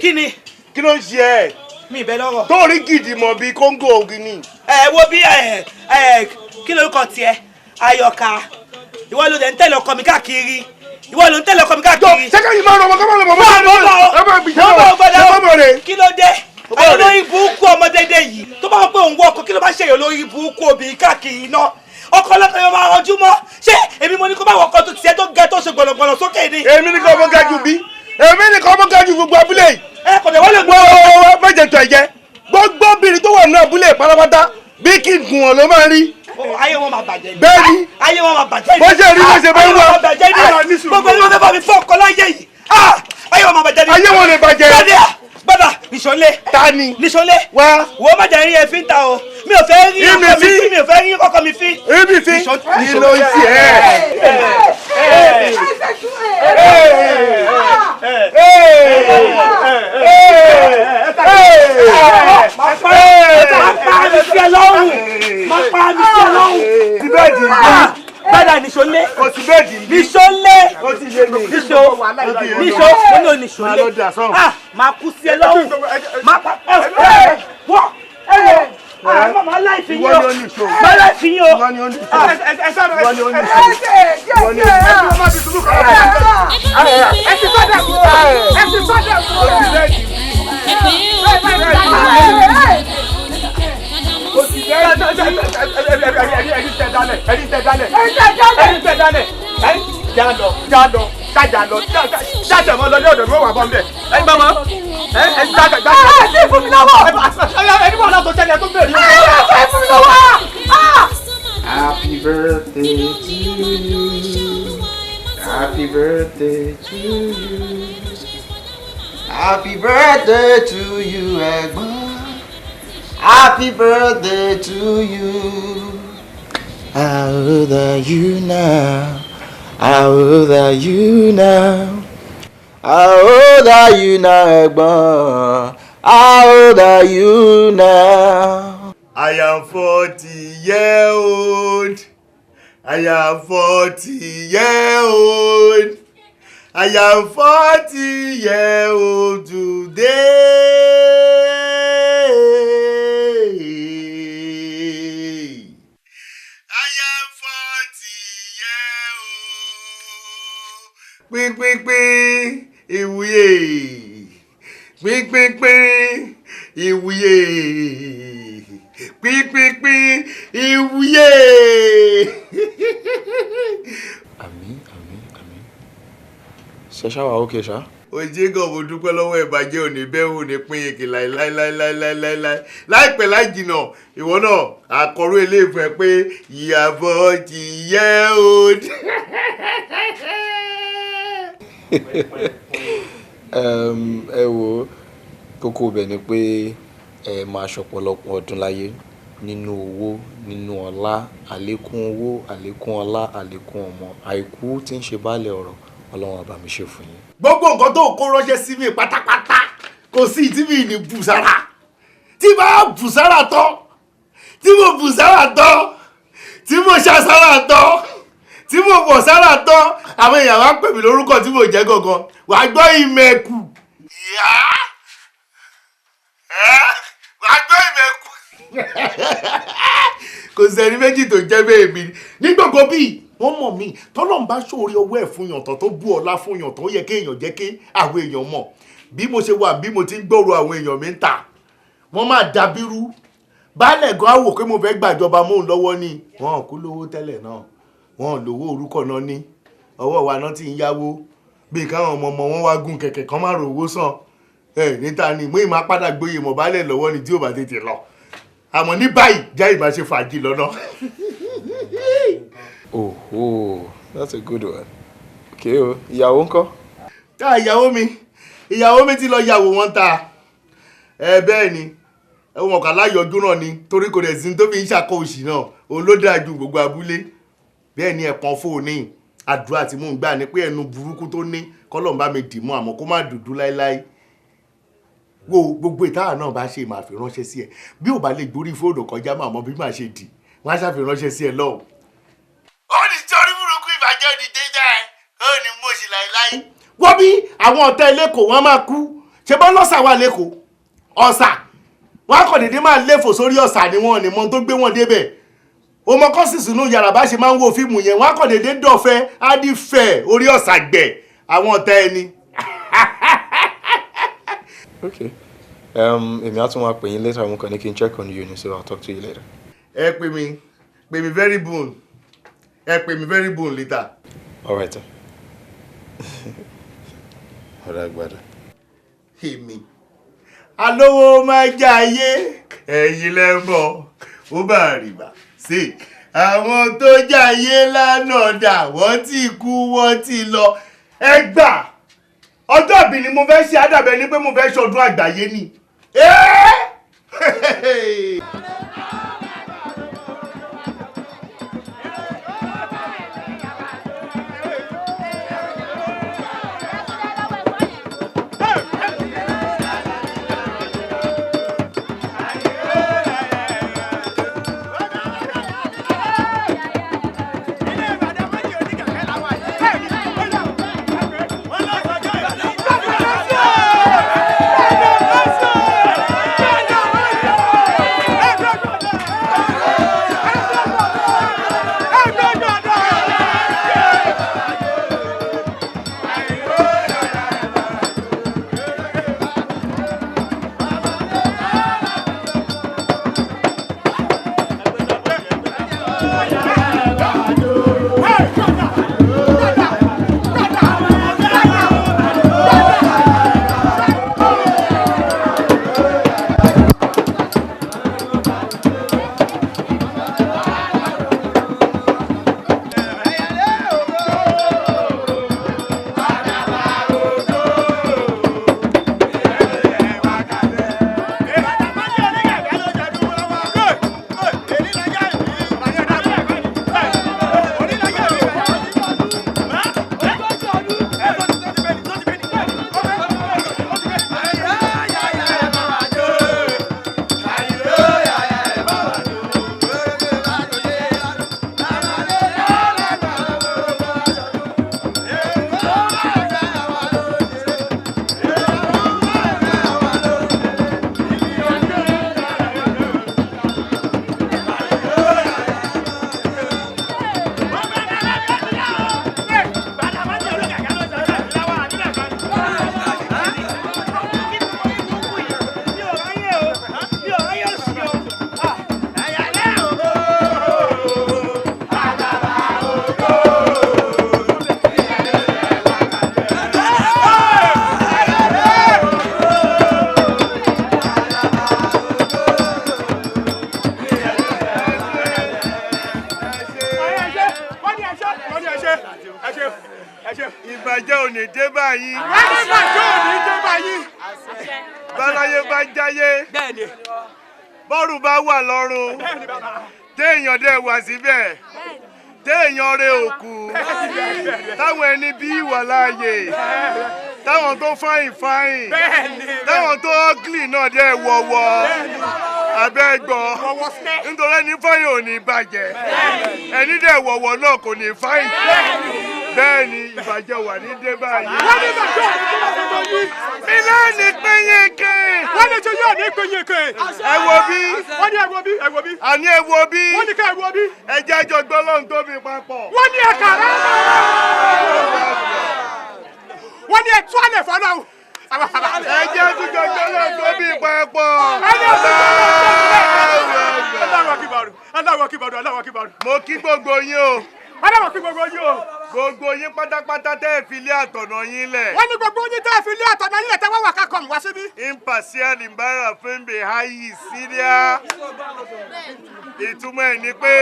kí ni? Kí ló ń ṣe ẹ́? Mi ìbẹ́ lọ́rọ̀. Tó rí gidi mọ̀ bíi kóńgò ògìní. Ẹ wo bí ẹ ẹ kí lorúkọ tiẹ̀? Ayọ̀ká. Ìwọ ló dẹ̀ ń tẹ̀lé ọkọ mi káàkiri. Ìwọ ló ń tẹ̀lé ọkọ mi káàkiri. Ṣé kẹ́yìn máa ń rọ ọmọ kọ́mọ́ lọ́mọ mọ́ mọ́ kí ló dé? Olórí burúkú ọmọdédé yìí tó bá wọn pé òun wọ ọkọ, kí ló bá ṣèyàn lórí burúkú obìnrin káàkiri iná? Ọkọ ọlọ́kọ yóò máa rọjú mọ́. Ṣé èmi mo ní kó bá wọ ọkọ tó tiẹ̀ tó ga tó ṣe gbọ̀nàgbọ̀nà sókè ni? Èmi ní kò mọ ga jù bí. Èmi ní kò mọ ga jù gbogbo abúlé yìí. Ẹ kò dé wọ́n lè gbọ́. Wọ́n méje tó ẹ̀jẹ̀. Gbogbo obìnrin tó wà nínú abúlé pátápátá bí kí n gùn wọn ló máa ń rí. Ayé wọn máa bàjẹ́ ni. Bẹ́ẹ̀ni. Ayé wọn máa bàjẹ́ ni. Bó ṣe rí bó ṣe bá ń wá. Ayé wọn máa bàjẹ́ ni. Gbogbo ẹni wọn fẹ́ bá mi fọ́ ọkọ láyé yìí. Ayé wọn máa bàjẹ́ ni. Ayé wọn lè bàjẹ́. Gbọ́dọ̀ nìṣọ́lé. Ta ni? Nìṣọ́lé. Wá. Wo má jẹ́ rí ẹ fi ń ta o. Mi ò fẹ́ rí ọkọ mi fi, mi ò fẹ́ rí ọkọ mi fi. Ibi fi. Kí ló ń ṣe ẹ́? Má pa mi sí ẹ lọ́rùn. Má pa mi sí ẹ lọ́rùn. Ti bẹ́ẹ̀dì yìí. Bẹ́ẹ̀ni nìṣọ́lé. Kò sí bẹ́ẹ̀dì yìí. Nìṣọ́lé. Ó ti yé mi. Nìṣó. Nìṣó. Mo ní o nìṣọ́lé. Ah, máa kú sí ẹ lọ́rùn. Má pa ẹ wọ́ ẹ wọ́. Ah, máa láì fi yín o. Máa láì fi yín o. Ìwọ ni ó ní ṣó. Ìwọ ni ó ní ṣó. Ẹ ti sọ́dà kú. Ẹ ti sọ́dà kú. Happy birthday to you. Happy birthday to you. Happy birthday to you, ẹ̀gbọ́n. Happy birthday to you. How old are you now? How old are you now? How old are you now, ẹ̀gbọ́n? How old are you now? I am 40 year old. I am 40 year old. I am 40 year old today. I am 40 year old. Pín pín pín ìwúyè. Pín pín pín ìwúyè. Pín pín pín ìwúyè. Àmín, àmín, àmín. Ṣé ṣá wà okay ṣá? Òjé gan, mo dúpẹ́ lọ́wọ́ ìbàjẹ́ òní bẹ́ẹ̀ òní pín èkì láíláíláíláíláíláí láìpẹ́ láì jìnà. Ìwọ náà àkọ́rọ́ eléyìí fún ẹ pé ìyàbọ̀ ti yẹ òde. Ẹ wo, kókó ibẹ̀ ni pé ẹ máa ṣọ̀pọ̀lọpọ̀ ọdún láyé nínú owó, nínú ọlá, àlékún owó, àlékún ọlá, àlékún ọmọ, àìkú tí ń ṣe baálẹ̀ ọ̀rọ̀. Ọlọ́run á bá mi ṣe fún yín. Gbogbo nǹkan tó kó ránṣẹ́ sí mi pátápátá, kò sí tí mi ní bùsára, tí bá bùsára tán, tí mo bùsára tán, tí mo ṣàṣàrà tán, tí mo bọ̀ sára tán, àwọn èèyàn wá pè mí lórúkọ tí mo jẹ́ gangan. Wàá gbọ́ ìmẹ̀kù. Ìyá ẹ́, wàá gbọ́ ìmẹ̀kù. Kò sẹ́ni méjì tó jẹ́ bẹ́ẹ̀ mi ní gbogbo bíi wọ́n mọ̀ mí. Tọ́lọ́run bá ṣòro ọwọ́ ẹ̀ fún yàn tán, tó bú ọlá fún yàn tán, ó yẹ kéèyàn jẹ́ kí àwọn èèyàn mọ̀ bí mo ṣe wà, bí mo ti ń gbòòrò. Àwọn èèyàn mi ń tà, wọ́n máa dàbírú. Baálẹ̀ gan á wò pé mo fẹ́ gbàjọba mọ́ òun lọ́wọ́ ni. Wọn ò kú lówó tẹ́lẹ̀ náà, wọn ò lówó orúkọ náà ní ọwọ́ wa náà ti ń yáwó, bí káwọn ọmọ ọmọ wọn wá gún kẹ̀kẹ́ kan má rò owó sàn ẹ níta ni. Mú ìmọ̀ padà gbóyè mọ̀ baálẹ̀ lọ́wọ́ ni tí ò bá tètè lọ. Àmọ́ ní báyìí, jẹ́ ìbá ṣe fàájì lọ́nà. Oh, that's a good one. Okay o, ìyàwó ńkọ́? Tá ìyàwó mi, ìyàwó mi ti lọ yàwó wọn ta ẹ. Bẹ́ẹ̀ ni, wọn kà láyọjú náà ni, torí kò dẹ̀ sí tó fi ń ṣàkó òṣì náà. Òun ló dáa ju gbogbo abúlé. Bẹ́ẹ̀ ni, ẹ̀kan fóònù àdúrà tí mò ń gbà ni pé ẹnu burúkú tó ní, kọ́lọ́n bá mi dì mọ́, àmọ́ kó má dúdú láéláé. Wo gbogbo ìtara náà bá ṣe máa fi ránṣẹ́ sí ẹ. Bí ò bá lè gborí fóònù kọjá, máa mọ bí màá ṣe dì. Wọ́n á ṣàfi ránṣẹ́ sí ẹ lọ́hùn. Ó ní sọ́rí burúkú, ìbàjẹ́ òní déjà ẹ, ó ní mọ̀ọ́sí láéláé. Wọ́n bí àwọn ọ̀tá ẹlẹ́kọ̀ọ́ wọn máa kú. Ṣe bọ́ lọ́sà wà lẹ́kọ̀ọ́ ọ̀sà, wọn á kàn dédé máa léfò sórí ọ̀sà ni wọn ò ní mọ tó gbé wọn débẹ̀. O mọ kọ́sì sínú yàrá bá ṣe máa ń wo fíìmù yẹn, wọn á kàn dédé dọ̀fẹ́ á dì fẹ́ orí ọ̀sà gbẹ̀ àwọn ọ̀tá ẹni. Okay. Èmi á tún wá pè yín later, mo kàn ní kí n check on you ni, so I'll talk to you later. Ẹ pè mí, pè mí very boon, ẹ pè mí very boon later. All right, sir. Ọ̀rẹ́ àgbàdo. Èmi alówó máa jayé, ẹ̀yin lẹ́mọ̀ ó bá rìbá sí àwọn tó jayé lánàá dà, wọ́n ti kú, wọ́n ti lọ. Ẹ gbà, ọjọ́ ìbí ni mo fẹ́ ṣe àdàbẹ̀ ni pé mo fẹ́ ṣọdún àgbáyé ni. Ẹ́ẹ́! Ìbàjẹ́ ò ní dé báyìí. Wọ́n ní ìbàjẹ́ ò ní dé báyìí. Báláyé bá jáyé. Bọ́rù bá wà lọ́rùn. Téèyàn dẹ̀ wà síbẹ̀. Téèyàn rẹ òkú. Táwọn ẹni bí wà láàyè. Táwọn tó fáyìn fáyìn. Táwọn tó ọ́gìlì náà dẹ̀ wọ̀wọ̀. Abẹ́ gbọ́. Nítorí ẹni fáyìn ò ní bàjẹ́. Ẹni dẹ̀ wọ̀wọ̀ náà kò ní fáyìn. Bẹ́ẹ̀ ni ìbàjẹ́ wà ní dé báyìí. Wọ́n ní ìbàjẹ́ ò ní dé báyìí. Ilé ní péyéke. Wọ́n ní ṣe yóò ní péyéke. Ẹ wo bí. Wọ́n ní ẹ wo bí, ẹ wo bí. Àní ẹ wo bí. Wọ́n ní ká ẹ wo bí. Ẹ jẹ́ àjọ gbọ́lọ́hún tóbi papọ̀. Wọ́n ní ẹ̀ka rẹ̀. Wọ́n ní ẹ tú àlẹ̀ fọlọ́hún. Ẹ jẹ́ àjọ gbọ́lọ́hún tóbi papọ̀. Ẹ ní ọ̀sán Allahu Akbar, Allahu Akbar, Allahu Akbar. Mo kí gbogbo yín o. Allahu kí gbogbo yín o. Gbogbo yín pátápátá tẹ́ ẹ fi lé àtọ̀nà yín lẹ̀. Wọ́n ní gbogbo yín tẹ́ ẹ fi lé àtọ̀nà yín lẹ̀ tẹ́ wá wà ká kọ̀mù wá síbí. Impartial Imbara Fẹ́ǹbẹ̀ Hayi Síríà. Ìtumọ̀ ẹ̀ ni pé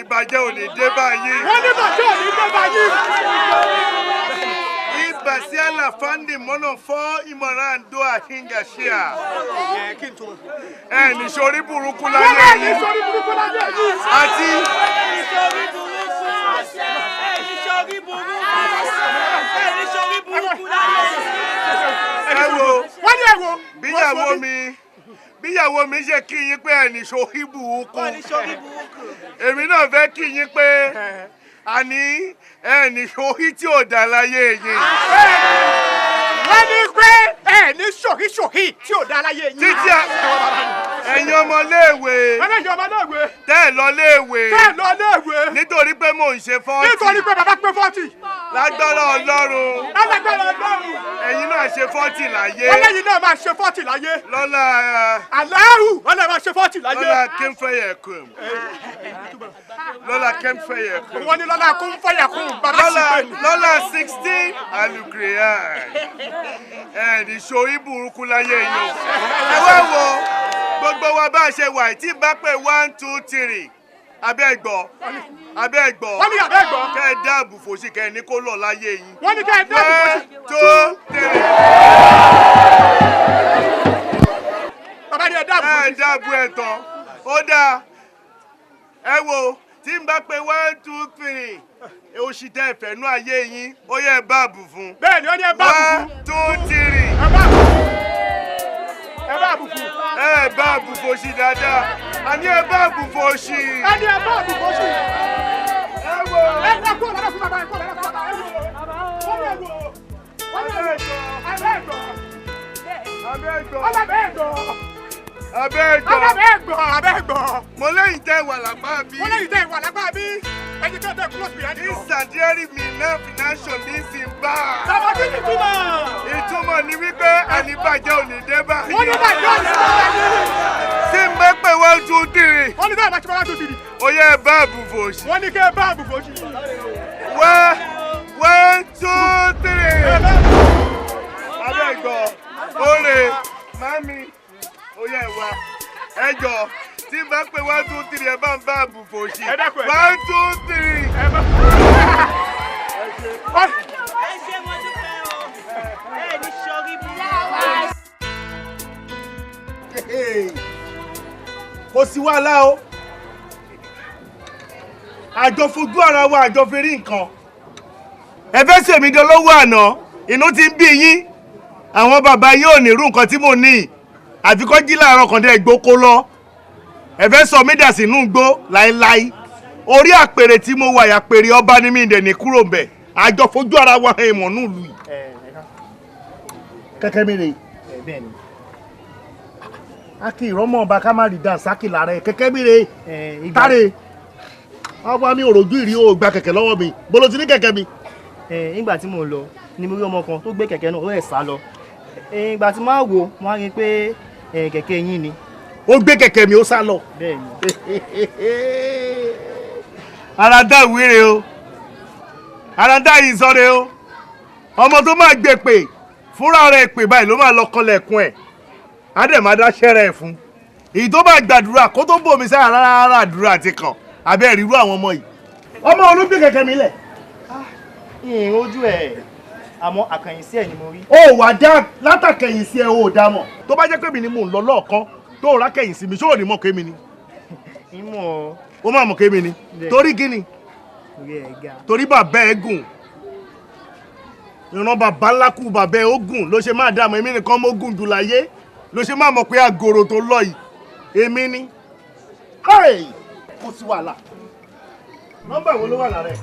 ìbàjẹ́ ò ní dé báyìí. Wọ́n ní ìbàjẹ́ ò ní dé báyìí. Impartial Afandi mọ́nà fọ́ ìmọ̀ràn àdó àhíngàṣíà. Ẹ ní sori burúkú láyé Wọ́n ní sori burúkú láyé yìí. Àti. Ẹ wo. Wọ́n ní ẹ wo. Bíyàwó mi, bíyàwó mi ṣe kí yín pé ẹnì ṣorí burúkú. Èmi náà fẹ́ kí yín pé àní ẹnì ṣorí tí ò dá láyé yín. Wọ́n ní pé ẹ ní ṣòkíṣòkí tí ò dá láyé yín. Títí ẹ̀yin ọmọléèwé. Ẹ̀yin ọmọléèwé. Tẹ́ ẹ̀ lọ léèwé. Tẹ́ ẹ̀ lọ léèwé. Nítorí pé mò ń ṣe 40. Nítorí pé bàbá pé 40. Lágbára Ọlọ́run. Lágbára Ọlọ́run. Ẹ̀yin náà ṣe 40 láyé. Wọ́n lẹ́yìn náà máa ṣe 40 láyé. Lọ́la. Aláhù wọ́n lè máa ṣe 40 láyé. Lọ́la kéńfẹ́yẹ̀kùn. Lọ́la kéńfẹ́yẹ̀kùn. Wọ́n ní lọ́la kúnfẹ́yẹ̀kùn bàbá sì pé. Lọ́la 16 alukriyan. Ẹ̀ẹ́dì ṣorí burúkú láyé yìí o. Ẹ wá wo gbogbo wa bá a ṣe wà tí bá pé 1 2 3 abẹ́ ẹ̀gbọ́ abẹ́ ẹ̀gbọ́ wọ́n ní abẹ́ ẹ̀gbọ́ kẹ́ ẹ dáàbò fòṣì kẹ́ ẹ ní kó lọ láyé yín. Wọ́n ní kẹ́ ẹ dáàbò fòṣì. 1 2 3. Bàbá ní ẹ dáàbò fòṣì. Ẹ dáàbò ẹ̀ tán ó dáa ẹ wo tí n bá pé 1 2 3 oṣù tẹ́ ẹ fẹ́ nú ayé yín ó yẹ ẹ báàbù fún. Bẹ́ẹ̀ ni ó ní ẹ báàbù fún. 1 2 3. Ẹ báàbù fún. Ẹ báàbù fún. Ẹ báàbù fòṣì dáadáa àní ẹ báàbù fòṣì. Àní ẹ báàbù fòṣì. Ẹ wo. Ẹ wá kó lọ́dọ̀ fún bàbá ẹ kó lọ́dọ̀ fún bàbá ẹ wò. Wọ́n ní ẹ wò. Wọ́n ní ẹ wò. Abẹ́ ẹ̀gbọ́. Abẹ́ ẹ̀gbọ́. Ọlọ́bẹ̀ ẹ̀gbọ́. Abẹ́ ẹ̀gbọ́. Abẹ́ ẹ̀gbọ́. Abẹ́ ẹ̀gbọ́. Mo lẹ́yìn tẹ́ wà lápá bí. Mo lẹ́yìn tẹ́ wà lápá bí. Ẹni tó tẹ close behind you. Ìsàdíẹ́rì mi náà financial ní sí bá. Bàbá kí ni ìtumọ̀? Ìtumọ̀ ni wípé àníbàjẹ́ ò ní dé báyìí. Wọ́n ní bàjẹ́ ò ní dé báyìí. Tí n bá pè 1 2 3. Wọ́n ní bẹ́ẹ̀ bá ti bá 1 2 3. Ó yẹ ẹ bá àbùfò sí. Wọ́n ní kẹ́ ẹ bá àbùfò sí. 1 1 2 3. Abẹ́ ẹ̀gbọ́, oore, mami, ó yẹ ẹ wá. Ẹ jọ tí n bá pè 1 2 3 ẹ bá ń bá àbùfò sí. 1 2 3. Ẹ ṣe mo dúpẹ́ o, ẹ ní sọrí burúkú. Kò sí wàhálà o, àjọ fojú ara wa àjọ fi rí nǹkan. Ẹ fẹ́ ṣèmi dolówó àná, inú ti ń bí yín. Àwọn bàbá yóò ní irú nǹkan tí mo ní àfi kọ́ jí láàárọ̀ kan dẹ́ gbóko lọ. Ẹ fẹ́ sọ mí dà sínú igbó láéláé. Orí àpèrè tí mo wà àpèrè ọba ní mi dẹ̀ ní kúrò ń bẹ̀. Àjọ fojú ara wa hàn ìmọ̀ nílùú yìí. Kẹ̀kẹ́ mi rè. A kì í rọ́mọ ọba ká má rí dànsákì lára ẹ̀. Kẹ̀kẹ́ mi rè. Táre ọba mi ò rojú ìrí o gba kẹ̀kẹ́ lọ́wọ́ mi. Bolo ti ní kẹ̀kẹ́ mi. Nígbà tí mò ń lọ ni mo rí ọmọ kan tó gbé kẹ̀kẹ́ náà ó rẹ̀ sá lọ. Ìgbà tí máa wò mo á rí i pé kẹ̀kẹ́ yín ni. Ó gbé kẹ̀kẹ́ mi ó sá lọ. Bẹ́ẹ̀ni. Ara dá ìwére o, ara dá ìsọ̀rẹ́ o. Ọmọ tó máa gbé pè fúnra rẹ̀ pè báyìí ló máa lọ kọlẹ̀kùn ẹ̀. Á dẹ̀ máa dáṣẹ́ rẹ̀ fún. Èyí tó bá gbàdúrà kó tó bòmí sára rárá àdúrà ti kàn. Abẹ́ ìrírú àwọn ọmọ yìí. Ọmọ olóògbé kẹ̀kẹ́ mi lẹ̀. Ìrìn ojú ẹ̀ àmọ́ àkànyìn sí ẹ̀ ni mo rí. Ó wà dá látàkẹ̀yìn sí ẹ ó dá mọ̀. Tó bá jẹ́ pé mi ni mò ń lọ lọ́ọ̀kan tó rà kẹ̀yìn sí mi ṣó ò ní mọ̀ kémi ni. Ìmọ̀. Ó máa mọ̀ kémi ni. Torí kíni? Torí bàbá ẹ gùn. Ìran bàbá ńlá kú bàbá ẹ ó gùn ló ṣe máa dá mọ̀ èmi nìkan mo gùn jù láyé ló ṣe máa mọ̀ pé àgòrò tó lọ yìí èmi ni. Kò sí wàhálà. Nọ́mbà wo ló wà lára ẹ̀?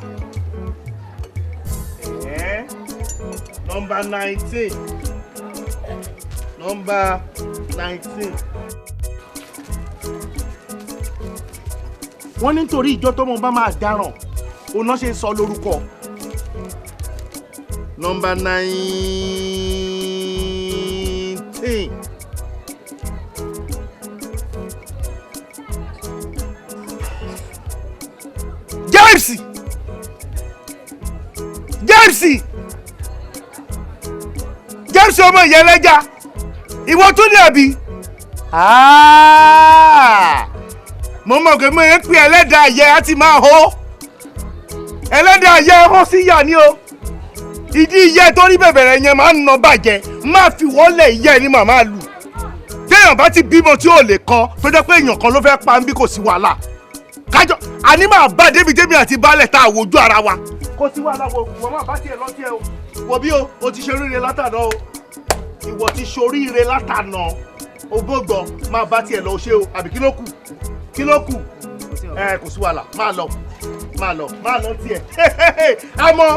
Nọ́mbà 19. Nọ́mbà 19. Wọ́n ní nítorí ìjọ tọ́mọ bá máa dáràn, òun náà ṣe ń sọ lórúkọ. Nọ́mbà 19. James! James! James ọmọ ìyẹlẹ́jà, ìwọ tún ní àbí? Mo mọ̀ pé mo ń pè ẹlẹ́dàá ayẹ á ti máa hó. Ẹlẹ́dàá ayẹ hó sí ìyá ni o. Ìdí ìyẹ́ tó rí bẹ̀bẹ̀rẹ̀ yẹn máa ń nà bàjẹ́, máa fi wọ́lẹ̀ ìyẹ́ ni màmá lù. Téèyàn bá ti bímọ tí ò lè kọ, tó jẹ́ pé èèyàn kan ló fẹ́ pa ń bí kò sí wàhálà. Kájọ, àní máa bá débi débi àti baálẹ̀ tá a wojú ara wa. Kò sí wàhálà wo, wọ́n máa bá tiẹ̀ lọ tiẹ̀ o. Wò bí o, o ti ṣe oríire látàná o. Ìwọ ti ṣoríire látànà ògbógbọ, máa bá tiẹ̀ lọ ṣe o, àbí kí ló kù? Kí ló kù? Ẹ kò sí wàhálà, máa lọ, máa lọ, máa lọ tiẹ̀. Àmọ́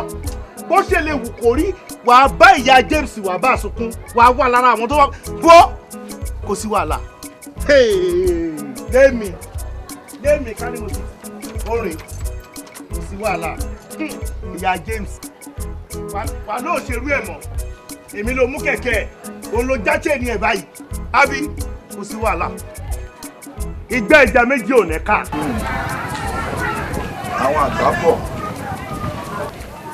bó ṣe lè wù kó rí, wàá bá ìyá James, wàá bá sunkún, wàá wà lára àwọn tó wà bó, kò sí wàhálà. Lémi lémi ká ní mo ti orin, kò sí wàhálà. Ìyá James wà lóò ṣerú ẹ̀ mọ́, èmi ló mú kẹ̀kẹ́ ẹ̀, òun ló jáṣẹ́ ní ẹ̀ báyìí, àbí kò sí wàhálà. Ìgbẹ́ ìjà méjì ò ní ká. Àwọn àgbà bọ̀,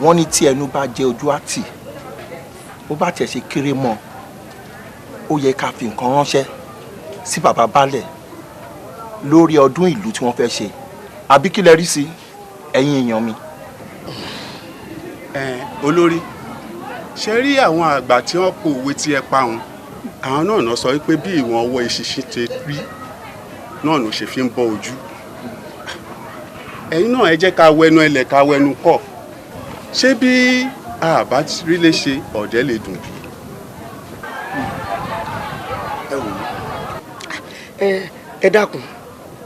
wọ́n ní tí ẹnu bá jẹ ojú àtì, bó bá tiẹ̀ ṣe kéré mọ́, ó yẹ ká fi nǹkan ránṣẹ́ sí bàbá baálẹ̀ lórí ọdún ìlú tí wọ́n fẹ́ ṣe, àbí kí lẹ rí sí, ẹ̀yin èèyàn mi? Olórí, ṣe rí àwọn àgbà tí wọ́n kó òwe tí ẹ pa wọn, àwọn náà náà sọ wípé bí ìwọ̀n ọwọ́ eṣinṣin ti rí náà ló ṣe fi ń bọ́ ojú. Ẹ̀yin náà ẹ jẹ́ ká wẹnu ẹlẹ̀, ká wẹnu kọ̀. Ṣé bí àbá rí lè ṣe ọ̀dẹ́ lè dùn bí? Ẹ wò ó. Ẹ dákun,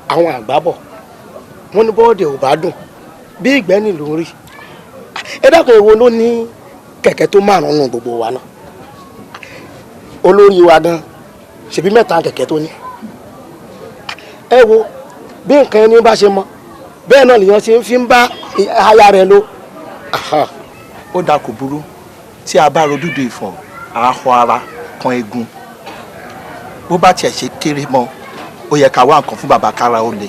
àwọn àgbà bọ̀, wọ́n ní bọ́ọ̀dì ò bá dùn bí ìgbẹ́ni ló ń rí. Ẹ dákun, èwo ló ní kẹ̀kẹ́ tó márùn-ún nù gbogbo wa náà? Olórí wa gan ṣèbí mẹ́ta kẹ̀kẹ́ tó ní. Ẹ wo bí nǹkan ẹni bá ṣe mọ, bẹ́ẹ̀ náà lèèyàn ṣe ń fi ń bá aya rẹ̀ lò. Ó dáa, kò burú. Tí a bá rodúdú ìfọ̀, àáhọ́ ara kan egun, bó bá tiẹ̀ ṣe kéré mọ́, ó yẹ ká wá nǹkan fún bàbá kára ó le.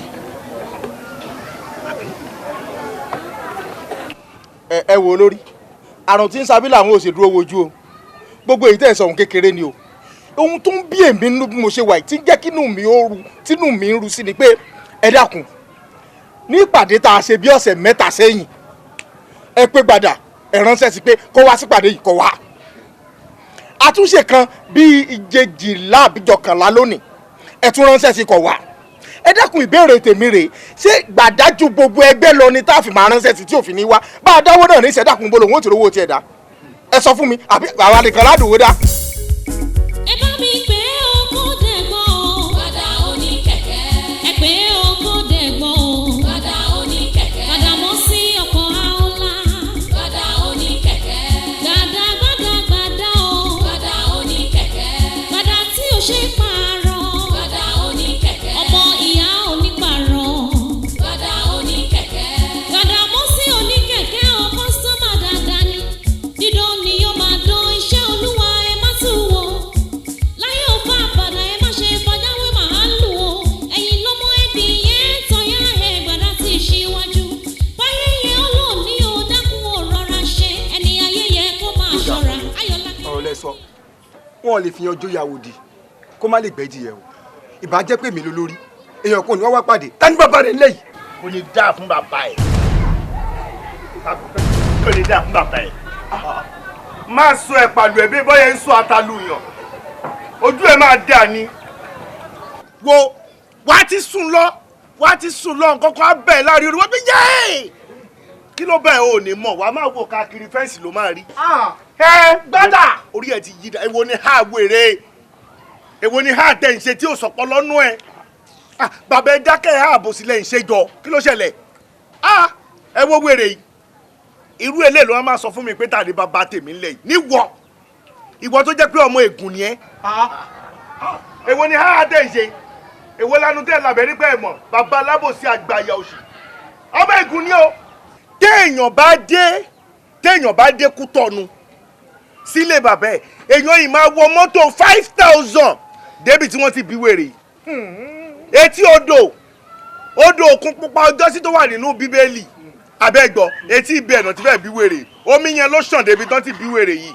Ẹ wo olórí, àrùn tí ń sabí làwọn ò ṣe dúró wojú o. Gbogbo èyí tẹ̀ ń sọ ohun kékeré ni o. Ohun tó ń bí èmi nínú bí mo ṣe wà yìí, tí ń jẹ́ kínú mi ó ru, tínú mi ń ru sí ni pé, ẹ dákun, ní ìpàdé tá a ṣe bí ọ̀sẹ̀ 3 sẹ́yìn, ẹ pé gbàdà, ẹ ránṣẹ́ sí pé kó wá sípàdé yìí, kó wá. Àtúnṣe kan bíi ìjejìlá àbíjọkànlá lónìí, ẹ tún ránṣẹ́ sí, kó wá. Ẹ dákun, ìbéèrè tèmi rèé, ṣé gbàdájú gbogbo ẹgbẹ́ lọ ni tá a fi máa ránṣẹ́ sí tí òfin ní wá? Bá a dáwọ́ náà ní ìṣẹ̀dákun, bolo òun ò tí rówó tiẹ̀ dá? Ẹ sọ fún mi, àbí àwa nìkan ládùúgbò dá. Ẹ bá mi pè é ogún dẹ̀gbọ́n o. Gbàdá oníkẹ̀kẹ́. Ẹ pè é ogún dẹ̀gbọ́n o. Gbàdá oníkẹ̀kẹ́. Gbàdámọ́sí ọkọ̀ àọ́lá. Gbàdá oníkẹ̀kẹ́. Gbàdá gbàdá gbàdá o. Gbàdá oníkẹ̀kẹ́. Gbàdá tí o ṣe pààrọ̀. Gbàdá oníkẹ̀kẹ́. Ọmọ ìyá onípààrọ̀. Gbàdá oníkẹ̀kẹ́. Gbàdámọ́sí oníkẹ̀kẹ́ o, kọ́sítọ́mà dáadáa ni. Dídán ni yóò máa dán, iṣẹ́ olúwa ẹ má tù wò. Láyé ò fa àbàdà, ẹ má ṣe fọjáwé màálù o. Ẹ̀yin lọ́mọ ẹbí yẹn tọ́yá ẹ̀, gbàdá ti ṣíwájú. Báyé yẹn ó lò ní o, dákun ò rọra ṣe. Ẹni ayé yẹ kó máa ṣọ́ra. Ayọ̀lá. Ọ̀rọ̀ lẹ sọ, wọn ò lè fi yan jóyàwó di kó má lè gbẹ́jì yẹ o. Ìbá jẹ́ pé mi ló lórí èèyàn kò ní wá wá pàdé tani bàbá rẹ̀ lẹ́yìn. Kò ní dáa fún bàbá ẹ̀, kò ní dáa fún bàbá ẹ̀. Máa sọ ẹ̀ pàlù ẹ̀ bí bọ́yẹ̀ ń sọ àtàlù yàn, ojú ẹ̀ máa dà ní. Wo, wàá ti sùn lọ, wàá ti sùn lọ, nǹkan kan á bẹ̀ láàrin orí wọ́n bí yéé, kí ló bẹ́ẹ̀ ò ní mọ̀, wàá máa wò káàkiri fẹ́ǹsì ló máa rí. Ẹ gbádà, orí ẹ ti yí dá. Èwo ni ha wèrè, èwo ni ha tẹ̀ ń ṣe tí ò sọ̀pọ̀ lọ́nú ẹ? Bàbá ẹ dákẹ́, ẹ ààbò sílẹ̀ ń ṣe jọ, kí ló ṣẹlẹ̀? Ẹ wo wèrè yìí, irú eléyìí ló máa sọ fún mi pé ta ni bàbá tèmi ńlẹ̀ yìí? Níwọ ìwọ tó jẹ́ pé ọmọ ègùn ni ẹ. Èwo ni ha tẹ̀ ń ṣe? Èwo lanu tẹ̀ làbẹ́ nípa ẹ̀ mọ̀? Bàbá alábòsí àgbàyà òṣì, ọmọ ègùn ni o. Téèyàn bá dé, téèyàn bá dé Kútọ̀nù sílé bàbá ẹ̀, èèyàn yìí máa wọ mọ́tò 5,000 débi tí wọ́n ti bí wèrè yìí. Etí odò, odò òkun pupa ọjọ́sí tó wà nínú Bíbélì, abẹ́gbọ́, etí ibẹ̀ ẹ̀nà tí fẹ́ẹ́ bí wèrè, omi yẹn ló ṣàn débi tán ti bí wèrè yìí.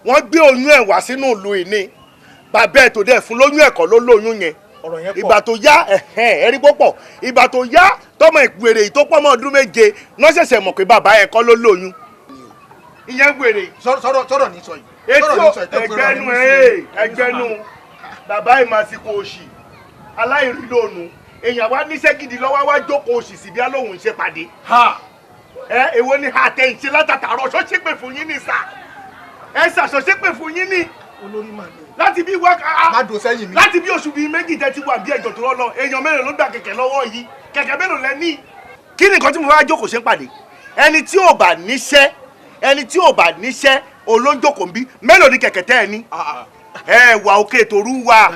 Wọ́n gbé oyún ẹ̀ wá sínú ìlú ìní, bàbá ẹ̀ tó dẹ̀ fún lóyún ẹ̀kọ́ ló lóyún yẹn. Ìgbà tó yá, ẹ̀rí pọ̀pọ̀, ìgbà tó yá tọmọ ìwèrè yìí tó pọ̀ mọ́ ọdún 7 náà ṣẹ̀ṣẹ̀ mọ̀ pé bàbá ẹ̀ kọ́ ló lóyún. Ìyẹn wèrè. Sọ̀rọ̀ ní sọ yìí. Etí ẹgbẹ́nu ẹgbẹ́nu bàbá ìmàsíkò òṣì aláìrílónú, èèyàn wá níṣẹ́ gidi lọ́wọ́, wá jókòó òṣì síbi alóhùn ń ṣe pàdé. Ẹ èwo ni àtẹ̀ǹṣe látàtàrọ̀ ṣọ́ṣẹ́pẹ̀ fún yín ní sà? Ẹ ṣàṣọṣẹ́pẹ̀ fún yín ní. Olórí mà ní. Láti bí wá. Má dùn sẹ́yìn mi. Láti bí oṣù bíi 2 tẹ́ ti wà bí ẹjọ́ tó rọ́ lọ, èèyàn mélòó ló gba kẹ̀kẹ́ lọ́wọ́ yìí? Kẹ̀kẹ́ mélòó lẹ ní? Kí ni nǹkan tí mo wá jókòó ṣe ń pàdé? Ẹni tí ò bá níṣẹ́, ẹni tí ò bá níṣẹ́, olóńjókòó ń bí. Mélòó ni kẹ̀kẹ́ tẹ́ ẹ ní? Ẹ wà òkè tòru wa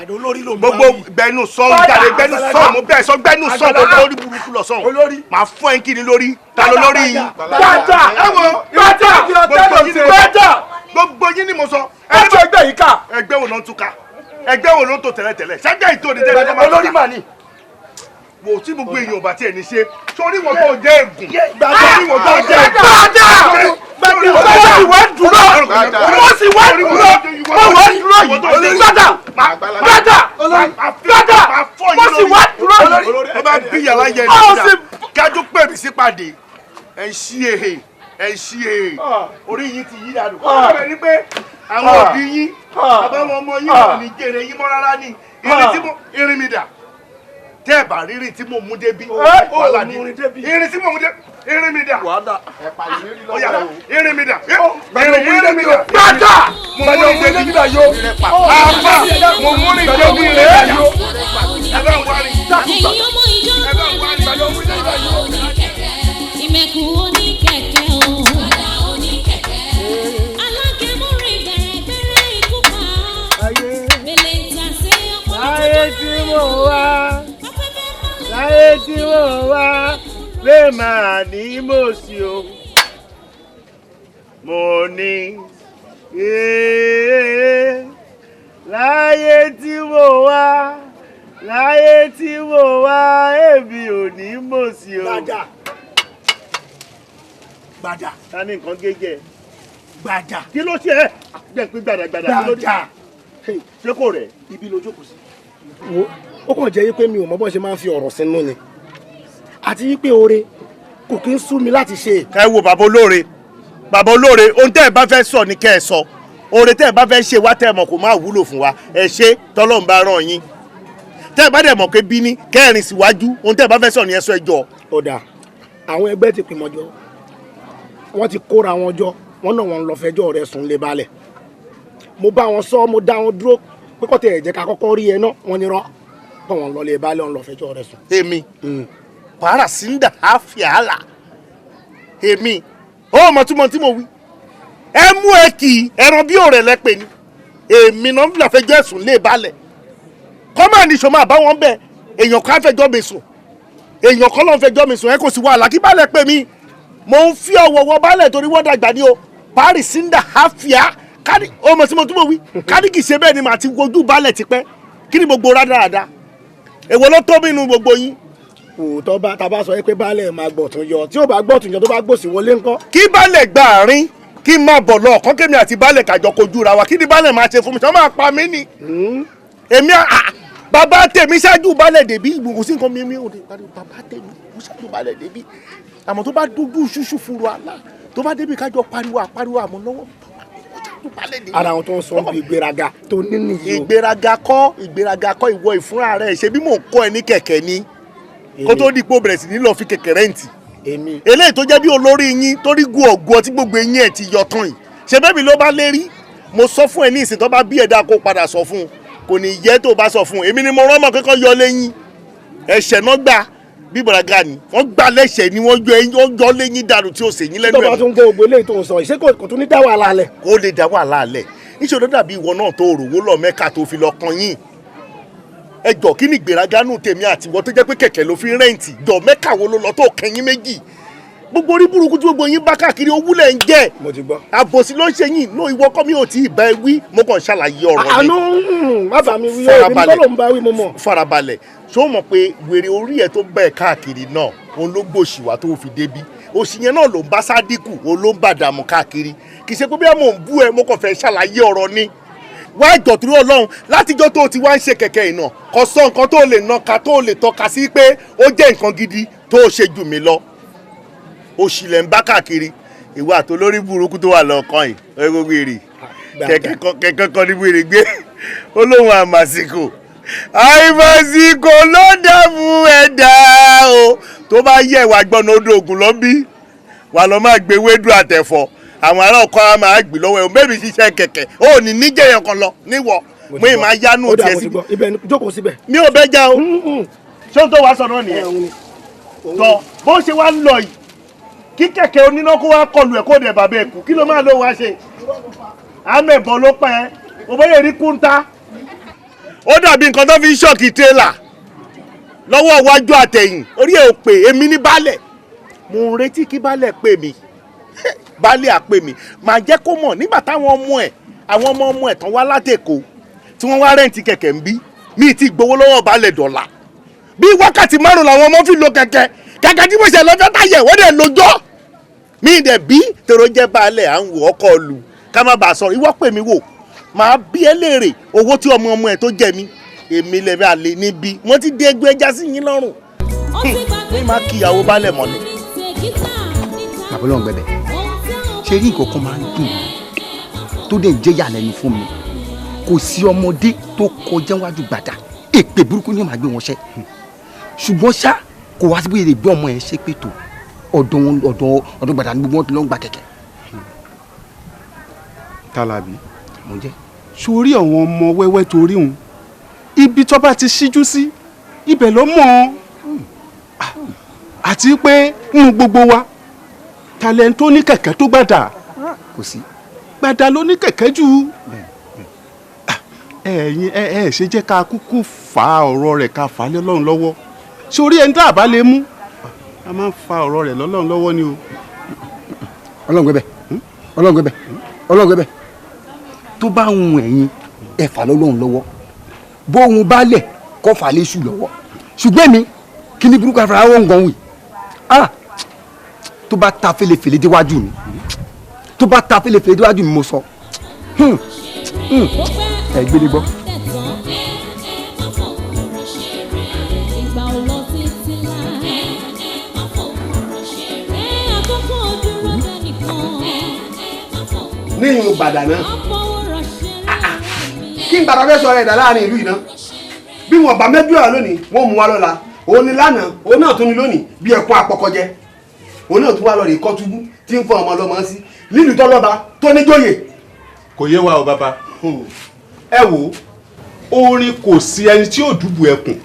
gbogbo gbẹnu sọ jáde, gbẹnu sọ mo bẹ́ẹ̀ sọ, gbẹnu sọ gbogbo orí burúkú lọ sọhùn. Màá fún ẹ kí ni lórí ta ló lórí yín. Gbàdà ẹ wo gbàdà gbàdà gbogbo yín ni mo sọ. Ẹ tún ẹgbẹ́ yìí ká. Ẹgbẹ́ wo ló ń túká? Ẹgbẹ́ wo ló ń tò tẹ́lẹ̀tẹ́lẹ̀? Ṣẹ́gbẹ́ ìtò ní tẹ́lẹ̀ tó máa túká. Olórí mà ní. Wò tí gbogbo èèyàn ò bá tiẹ̀ ní ṣe sórí wọn tó jẹ́ ègùn, sórí wọn tó jẹ́ ègùn. Gbàdà gbàdà ìwà dúró, wọ́n sì wá dúró, wọ́n wá dúró yìí. Gbàdà gbàdà gbàdà wọ́n sì wá dúró yìí. Ẹ bá bí yàrá yẹn nígbà kájú pè mí sípàdé. Ẹ ń ṣí ehe, ẹ ń ṣí ehe, orí yín ti yí dànù. Ó bẹ̀rẹ̀ ni pé àwọn òbí yín àbáwọn ọmọ yín ò ní jèrè yín mọ́ rárá ni. Irin tí mo irin mi dà tẹ́ ẹ̀ bá rírì tí mo mú débi, wàhálà ni irin tí mo mú débi. Irin mi dà, ọ̀yà irin mi dà, irin mi dà. Gbàdà mo mú ní débi àbá, mo mú ní débi rẹ̀ ẹ bá ń wárí. Ẹ̀yin ọmọ ìjọ ìmẹ̀kù oníkẹ̀kẹ́ o. Alágẹ̀mọ́rin gbẹ̀rẹ̀gbẹ̀rẹ̀ ikú pa. Mèlè ń ta sí ọ̀pọ̀lọpọ̀. Láyé tí mo wá, láyé tí mo wá, lè máa ní mo sí o. Mo ní ee, láyé tí mo wá, láyé tí mo wá, èmi ò ní mo sí o. Gbàdà. Gbàdà. Ta ni nǹkan gé jẹ? Gbàdà. Kí ló ṣe ẹ́? Jẹ́ pé gbàdàgbàdà kí ló dé? Ṣé kò rẹ̀? Ibi ló jókòó sí. Wo, ó kàn jẹ́ pé mi ò mọ bó ṣe máa ń fi ọ̀rọ̀ sínú ni, àti pé oore kò kí ń sú mi láti ṣe. Ẹ wo bàbá olóore, bàbá olóore, ohun tẹ́ ẹ bá fẹ́ sọ ni kẹ́ ẹ sọ. Oore tẹ́ ẹ bá fẹ́ ṣe wá tẹ́ ẹ mọ̀ kó máa wúlò fún wa, ẹ ṣe tọ́lọ́run bá rán yín. Tẹ́ ẹ bá dẹ̀ mọ̀ pé bí ní kẹrin síwájú, ohun tẹ́ ẹ bá fẹ́ sọ ni ẹ sọ, ẹ jọ. Ó dáa, àwọn ẹgbẹ́ ti pìmọ̀ jọ, wọ́n ti kóra wọn jọ, wọ́n náà wọ́n lọ fẹjọ́ rẹ̀ sùn lé balẹ̀. Mo bá wọn sọ, mo dá wọn dúró pé kọ́tẹ̀ ẹ̀ jẹ́ ká kọ́kọ́ rí ẹ náà, wọ́n ní rọ́ pọ̀ wọ́n lọ lé balẹ̀, wọ́n lọ fẹjọ́ rẹ̀ sùn. Èmi pàrà síndà àfíàlà, èmi ó mọ túmọ̀ tí mo wí. Ẹ mú ẹ kì í ẹran bí òrẹ̀ lẹ pè ní. Èmi náà ń fẹjọ́ ẹ̀sùn lé balẹ̀. Kọ́mà ní sọ máa bá wọn bẹ, èèyàn kan fẹjọ́ mi sùn, èèyàn kan ló ń fẹjọ́ mi sùn, ẹ kò sí wàhálà kí balẹ̀ pè mí. Mo ń fi ọ̀wọ̀ wọ balẹ̀ torí wọ́n dàgbà ní o. Paris síndà àfíà kárí, ó mọ tí mo túmọ̀ wí. Kárí kì í ṣe bẹ́ẹ̀ ni màá ti wojú balẹ̀ tipẹ́. Kí ni gbogbo rádaràda? Èwo ló tó mi nu gbogbo yín? Òótọ́ bá ta bá sọ pé baálẹ̀ máa gbọ̀tún yọ, tí ó bá gbọ̀tún yọ tó bá gbòsì wọlé ńkọ́. Kí baálẹ̀ gba àárín, kí n máa bọ̀ lọ ọ̀kan kémi àti baálẹ̀ kàjọ kojú ra wa, kí ni baálẹ̀ máa ṣe fún mi? Ṣé wọ́n máa pa mí ni? Èmi bàbá tèmi ṣáájú baálẹ̀ dèbí, ìgbòho sí nǹkan mi ò lè parí bàbá tèmi ṣáájú baálẹ̀ dèbí. Àmọ́ tó bá dúdú ṣúṣú furu àlá, tó bá débi kájọ pariwo àpariwo àmọ́ lọ́wọ́. Ara àwọn tó ń sọ bí ìgbéraga tó ní nìyí o. Ìgbéraga kọ́, ìgbéraga kọ́, ìwọ ìfúnra rẹ̀ ṣe bí mò ń kọ́ ẹ ní kẹ̀kẹ́ ni. Kó tó di pé ó bẹ̀rẹ̀ sí ní lọ fi kẹ̀kẹ́ rẹ́ǹtì. Eléyìí tó jẹ́ bí olórí yín torí gun ọ̀gùn ọtí gbogbo eyín ẹ̀ ti yọ tán yìí. Ṣé bẹ́ẹ̀ mi ló bá lérí? Mo sọ fún ẹ ní ìsìn tó bá bí ẹ̀dá kó padà sọ fún un. Kò ní yẹ tó bá sọ fún un. Èmi ni mo rán mọ́ kíkọ́ yọ léyìn. Ẹ̀ṣẹ̀ náà gbà bí bọ̀dàgà ni. Wọ́n gbà lẹ́ṣẹ̀ ni wọ́n yọ léyìn dànù tí ó ṣèyín lẹ́nu ẹ̀. Tó bá tún gbọ́ ògbó eléyìí tó ń sọ, ṣé kò tún ní dá wàhálà lẹ̀? Kó lè dá wàhálà lẹ̀. Níṣẹ́ ló dàbí ìwọ náà tó rò wó lọ Mẹ́kà tó fi lọ kan yín. Ẹ jọ kí ni ìgbéraga nù tèmi àti ìwọ tó jẹ́ pé kẹ̀kẹ́ ló fi ń rẹ́ǹtì, jọ Mẹ́kà wo ló lọ tó kẹyìn méjì? Gbogbo orí burúkú tí gbogbo yín bá káàkiri owú lẹ̀ ń jẹ́. Mo ti gbọ́. Àbòsí ló ń ṣe yín. Ló ìwọ kọ́ mi ò tí ì bá ẹ wí, mo kàn ṣàlàyé ọ̀rọ̀ ni. Àánú má bà mí wí, èmi kọ́ ló ń bá wí, mo mọ̀. Farabalẹ̀, ṣó mọ̀ pé wèrè orí ẹ̀ tó bẹ̀ káàkiri náà, òun ló gbòòṣì wá tó fi débí. Òṣì yẹn náà ló ń bá Sádíkù, òun ló ń bàdàmú káàkiri. Kì í ṣe pé bí mò ń bú ẹ, mo kàn fẹ́ ṣàlàyé ọ̀rọ̀ ni. Wá ìjọ̀tún Ọlọ́run látijọ́ tó ti wá ń ṣe kẹ̀kẹ́ iná, kò sọ nǹkan tó lè nàka tó lè tọ́ka sí pé ó jẹ́ nǹkan gidi tó ṣe jù mí lọ. Òṣì lẹ̀ ń bá káàkiri. Ìwà àtolórí burúkú tó wà lọ́kàn yìí, gbogbo èrè kẹ̀kẹ́ kan ní wèrè gbé, ó lóun àmàsìkò. Àìmàsìkò ló dààmú ẹ̀dá o. Tó bá yẹ ìwà gbọ́nà odò ògùn lọ bí, wà lọ́ máa gbé wédú àtẹ̀fọ́. Àwọn ará ọkọ á máa gbé lọ́wọ́ ẹ̀ mẹ́rin ṣiṣẹ́ kẹ̀kẹ́ ó ní níjẹ̀yàn kan lọ níwọ̀ mo ì máa yánú tiẹ̀ sí. Ibẹ̀ jókòó síbẹ̀. Mi ò bẹ́ já o. Ṣé ohun tó wàá sọ náà nìyẹn? Tọ́ bó ṣe wá ń lọ yìí, kí kẹ̀kẹ́ oníná kó wá kọlù ẹ̀ kó dẹ̀ bàbá ẹ̀ kú, kí ló máa lọ wá ṣe? Àmẹ̀bọ̀ ló pẹ́ ẹ́, mo bóyá rí kúńtà. Ó dàbí nǹkan tó fi ń ṣọ́ọ̀kì tírélà lọ́wọ́ iwájú àtẹ̀yìn, orí ẹ̀ ò pè èmi ní baálẹ̀. Mo ń retí kí baálẹ̀ pè mí, baálẹ̀ á pè mí, màá jẹ́ kó mọ̀ nígbà táwọn ọmọ ẹ̀, àwọn ọmọ ọmọ ẹ̀ tán wá látẹ̀kọ́ tí wọ́n wá rẹ́ǹtì kẹ̀kẹ́ ń bí, mi ti gbowó lọ́wọ́ baálẹ̀ dọ̀là. Bí wákàtí 5 làwọn ọmọ fi lo kẹ̀kẹ́, kẹ̀kẹ́ tí mo ṣe lọ́jọ́ táyẹ̀ wọ́n dẹ̀ lọ́jọ́. Mi dẹ̀ bí tèrò jẹ́ baálẹ̀ à ń wò ọkọ̀ lù ká má bàa sọ̀rọ̀, ìwọ pè mí wò, màá bí ẹ léèrè owó tí ọmọ ọmọ ẹ̀ tó jẹ mí, èmi lẹ́fẹ̀ẹ́ àlè níbí, wọ́n ti dé ẹgbẹ́ ẹja sí yín lọ́rùn. Mi máa kíyàwó baálẹ̀ mọ́lẹ̀. Bàbá Ọlọ́run gbẹ̀bẹ̀, ṣe rí nǹkan kan máa ń dùn mí tó dẹ̀ ń jẹ́ ìyàlẹ́nu fún mi. Kò sí ọmọdé tó kọjá wájú gbàdá, èpè burúkú ni ó máa gbé wọn ṣẹ́. Ṣùgbọ́n ṣá kò wá sí bóyá lè gbé ọmọ yẹn ṣépè tó ọ̀dọ̀ ọ̀dọ̀ ọ̀dọ̀ gbàdá ni gbogbo wọn ti lọ ń gba kẹ̀kẹ́. Tàlàbí, mo jẹ́. Sórí àwọn ọmọ wẹ́wẹ́ torí òun, ibi tó bá ti ṣíjú sí ibẹ̀ ló mọ̀ ọ́n. Àti pé nínú gbogbo wa talẹ̀ tó ní kẹ̀kẹ́ tó gbàdá. Kò sí. Gbàdá ló ní kẹ̀kẹ́ jù. Ẹ̀yin ẹ ṣe jẹ́ ká kúkú fa ọ̀rọ̀ rẹ̀ ká fà á lé Ọlọ́run lọ́wọ́. Sórí ẹni tá a bá lè mú, a máa ń fa ọ̀rọ̀ rẹ̀ lọ́lọ́run lọ́wọ́ ni o. Ọlọ́run gbẹ̀bẹ̀, Ọlọ́run gbẹ̀bẹ̀, Ọlọ́run gbẹ̀bẹ̀. Tó bá ń ẹ̀yin ẹ fà lọ́lọ́run lọ́wọ́, bóun bá lẹ̀ kọ́ fà léṣù lọ́wọ́. Ṣùgbọ́n mi kí ni burúkú afárá wọn gan wì, tó bá ta felefele déwájú mi, tó bá ta felefele déwájú mi mo sọ ẹ gbélé gbọ́. Ní ìhun gbàdà náà, kí n gbàdá fẹ́ sọ ẹ̀dá láàrin ìlú yìí náà, bí wọn bá mẹ́jọ ẹ̀ lónìí wọ́n mú wa lọ́la, òun ni lánàá, òun náà tún ni lónìí, bí ẹ̀kún apọkọjẹ, òun náà tún wá lọ rè kọ́ túbú tí ń fọ ọmọ ọlọ́mọ sí nílùú tọ́lọ́ba tó níjòyè. Kò yé wa o bàbá. Ẹ wo orin kò sí ẹni tí ò dùbù ẹkùn,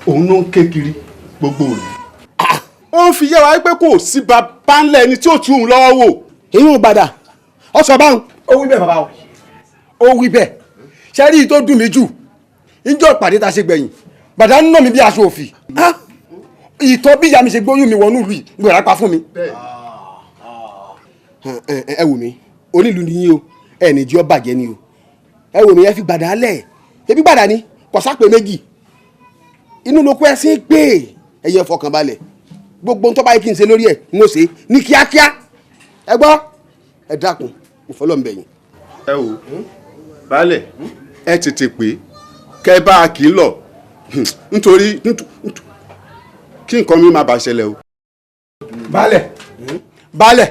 òun ló ń ké kiri gbogbo òlu. Ó ń fi yé wa pé kò sí bàbá ńlẹ̀ ẹni tí ò tú òun lọ́wọ́ wò. Ìyún gbàdà ọsọ báwọn. Ó wí bẹ́ẹ̀ bàbá o, ó wí bẹ́ẹ̀. Ṣe rí i tó dùn mí jù níjọ́ ìpàdé tá a ṣe gbẹ̀yìn, bàdá ń nà mí bí aṣọ òfì. Ìtọ́ bí ìyá mi ṣe gbóyún mi wọnú ìlú yìí gbọ́dọ̀ pa fún mi. Ẹ wò mí, onílù ni yín o, ẹ ní jí ọ bàjẹ́ ni o. Ẹ wò mí, ẹ fi gbàdá lẹ̀, ebi gbàdá ni kò sápè méjì, inú ló kó ẹ sí pé ẹ yẹ fọkànbalẹ̀, gbogbo ń tó bá yẹ kí n ṣe lórí ẹ ń ṣe ní kíákíá. Ẹ gbọ́, ẹ dákun, mo fọlọ́ ń bẹ̀ yín. Ẹ wò baálẹ̀, ẹ tètè pé kẹ bá a kì í lọ nítorí kí nǹkan mi má bàa ṣẹlẹ̀ o. Baálẹ̀, baálẹ̀,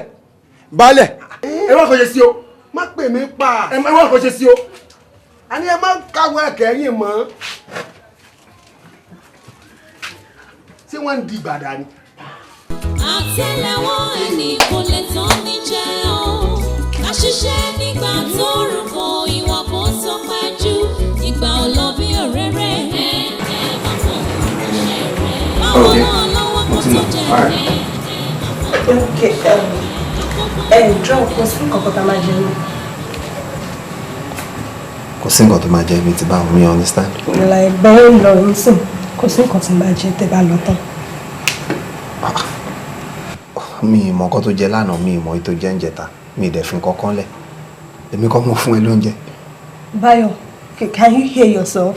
baálẹ̀, ẹ wá kàn ṣe sí o. Má pè mí pa. Ẹ wá kàn ṣe sí o. A ní ẹ má káwọ́ ẹ̀kẹ́ yín mọ́. Ṣé wọ́n ń di gbàdá ni? Àtẹ́lẹwọ́ ẹni kò lè tán ní jẹ́ o. Ká ṣiṣẹ́ nígbà tó rúkọ ìwà kò sọ pẹ́ jù. Ìgbà ò lọ bí òréré. Báwo náà lọ́wọ́ kò tó jẹ́ ẹ̀. Okay, ẹ jọ̀ọ́, kò sí nǹkan kan tá a máa jẹ ní. Kò sí nǹkan tó máa jẹ ibi tí báwo, mi understand. Like bẹ́ẹ̀ ń lọ nísìn, kò sí nǹkan tí máa jẹ tẹ́ bá lọ tán. Mi ì mọ nǹkan tó jẹ lánàá, mi ì mọ èyí tó jẹ ń jẹta, mi ì dẹ̀ fi nǹkan kan lẹ̀. Èmi kọ́ mo fún ẹ lóúnjẹ. Báyọ̀, can you hear yourself?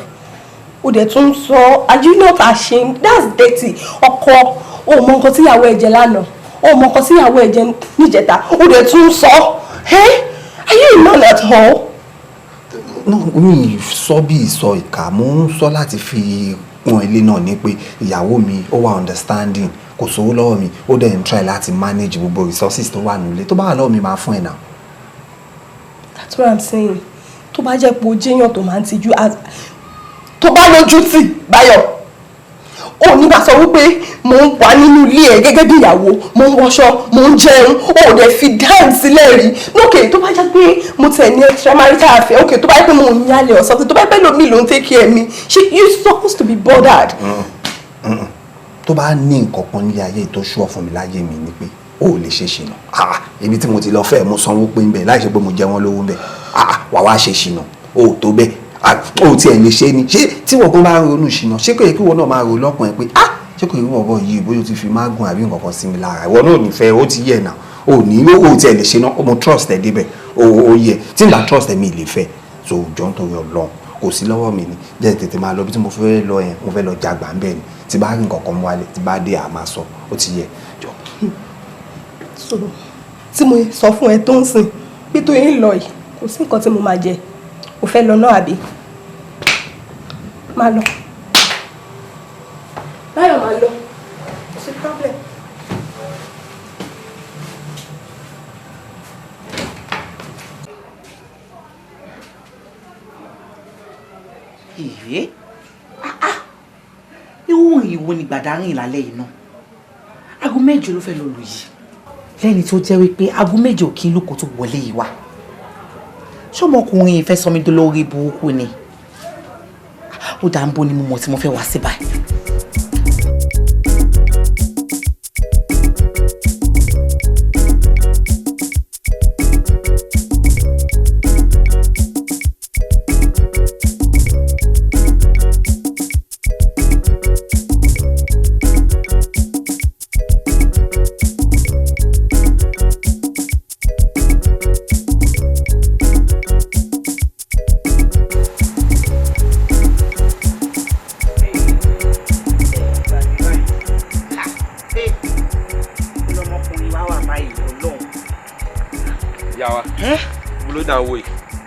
O dẹ̀ tún sọ, are you not ashamed? That's dirty. Ọkọ, o mọ nǹkan tíyàwó ẹ jẹ lánàá, o mọ nǹkan tíyàwó ẹ jẹ níjẹta, o dẹ̀ tún sọ. Hey, are you a man at all? No, mi sọ bí ìsọ ìkà, mo ń sọ láti fi pọ́n ilé náà ní pé ìyàwó mi ó wà understanding, kò sówó lọ́wọ́ mi, ó dẹ̀ ń try láti manage gbogbo resources tó wà nílé, tó bá wà lọ́wọ́ mi máa fún ẹ náà. That's what I'm saying. Tó bá jẹ́ pé o jẹ́yàn tó máa ń tijú, tó bá lójú tì, Báyọ̀, Ó ní bá sọ wípé mò ń wà nínú ilé ẹ gẹ́gẹ́ bí ìyàwó, mò ń wọṣọ, mò ń jẹun, ó dẹ̀ fi dáhùn sílẹ̀ rí. Lókè tó bá jẹ́ pé mo tẹ̀ ní extramarital affair, okay, tó bá jẹ́ pé mo ń yálẹ̀ or something, tó bá jẹ́ pé lómi ló ń take care mi, ṣé you supposed to be bothered? Tó bá ní nǹkan kan nílé ayé tó ṣúọ̀ fún mi láyé mi ni pé ó lè ṣe ṣìnà. Ah, ibi tí mo ti lọ fẹ́ mo sanwó pé ń bẹ̀ láì ṣe pé mo jẹ wọ́n lówó ń bẹ̀. Ah, wà wá ṣe ṣìnà, ó tó bẹ́ẹ̀. Ah, ó tiẹ̀ lè ṣe ni. Ṣé tí wọ́n gan bá ń ronú ṣìnà, ṣé kò yẹ kí wọ́n náà máa ro lọ́kàn ẹ pé ah, ṣé kò yẹ kí wọ́n bọ̀ yìí bóyá o ti fi mágùn àbí nǹkan kan sí mi lára? Ìwọ náà ò ní fẹ́, ó ti yẹ náà. Ó ní ó tiẹ̀ lè ṣe náà, mo trust ẹ débẹ̀. Ó yẹ tí n bá trust ẹ mi lè fẹ́. So jọ ń torí Ọlọ́run, kò sí lọ́wọ́ mi ni. Jẹ́ tètè máa lọ bí tí mo fẹ́ lọ yẹn, mo fẹ́ lọ jagbà ń bẹ̀ ni. Tí bá rí nǹkan kan mú wálé, tí bá dé àá máa sọ, ó ti yẹ. Jọ. So tí mo sọ fún ẹ tó ń sìn pé tó yín lọ yìí, kò sí nǹkan tí mo máa jẹ. O fẹ́ lọ náà àbí? Máa lọ. Báyọ̀ máa lọ. Kò sí problem. Ìyé, irú ìwo ni Gbàdá rìn lálẹ́ yìí náà? Aago 8 ló fẹ́ lọ lù yìí. Lẹ́ni tó jẹ́ wípé aago 8 kí n lóko tó wọlé yìí wá. Ṣọmọkùnrin yìí fẹ́ sọ mí dolórí burúkú ni? Ó dà ń bó ni mo mọ̀ tí mo fẹ́ wá sí báyìí.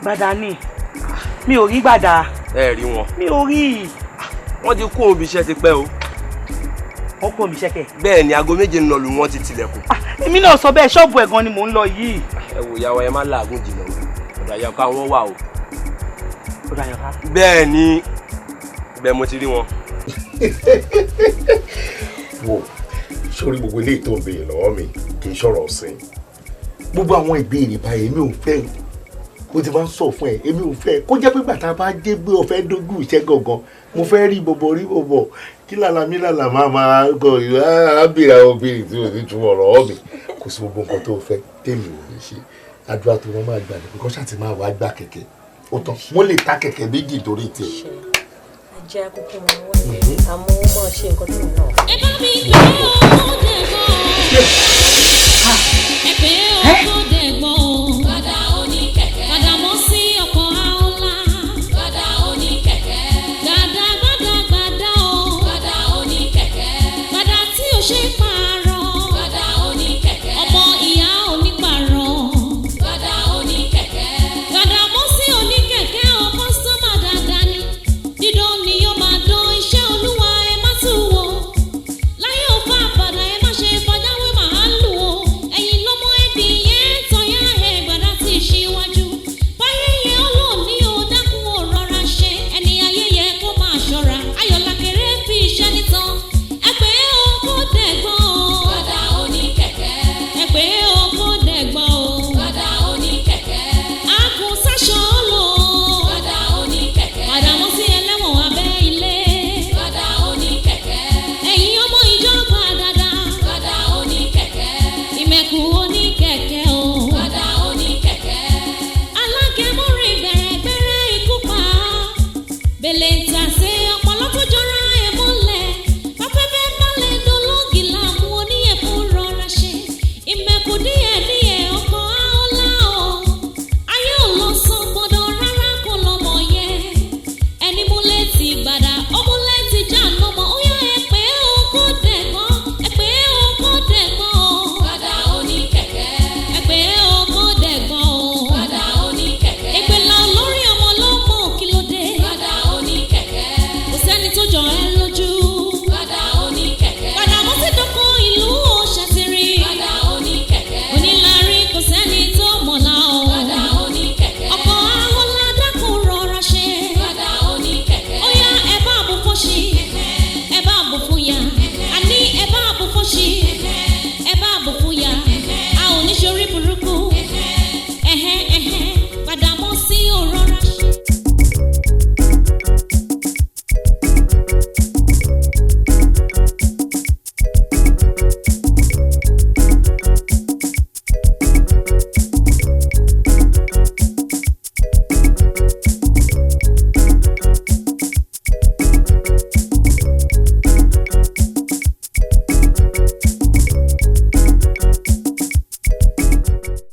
Gbàdá ni, mi ò rí Gbàdá. Ẹ rí wọn. Mi ò rí. Wọ́n ti kó òbí iṣẹ́ ti pẹ́ o. Wọ́n kó òbí iṣẹ́ kẹ̀. Bẹ́ẹ̀ ni aago 7 ń lọ lù wọ́n ti tilẹ̀kùn. Èmi náà sọ bẹ́ẹ̀, ṣọ́ọ̀bù ẹ̀ gan ni mò ń lọ yìí. Ẹ wò ìyá wa, ẹ má làágùn jìnnà o. Ọ̀dọ̀ Àyọ̀ká wọn wà o. Ọ̀dọ̀ Àyọ̀ká. Bẹ́ẹ̀ ni, ibẹ̀ mo ti rí wọn. Wo sórí gbogbo eléyìí tó ń béèrè lọ́wọ́ mi kì í ṣọ̀rọ̀ ọ̀sìn. Gbogbo àwọn ìbéèrè báyìí èmi ò fẹ́, mo ti máa ń sọ fún ẹ, èmi ò fẹ́ kó jẹ́ pé gbàtà bá dé gbé ọ fẹ́ dógún iṣẹ́ gangan, mo fẹ́ rí bọ̀bọ̀ rí bọ̀bọ̀ kí lálá mi lálá máa máa gọ ìwà béèrè àwọn obìnrin tí ò ní túmọ̀ ọ̀rọ̀ mi. Kò sí gbogbo nǹkan tó fẹ́ tèmi ò ní ṣe. Àdúrà tó wọ́n máa gbà ní pé kó ṣáà ti máa wá gbà kẹ̀kẹ́ ó tán, wọ́n lè ta kẹ̀kẹ́ méjì torí tiẹ̀. Ajé akókó máa wá àmọ́ ó máa ṣe nǹkan tèmi náà. Ẹ bá mi pè é ó dẹ̀ gan. Ẹ pè é ó.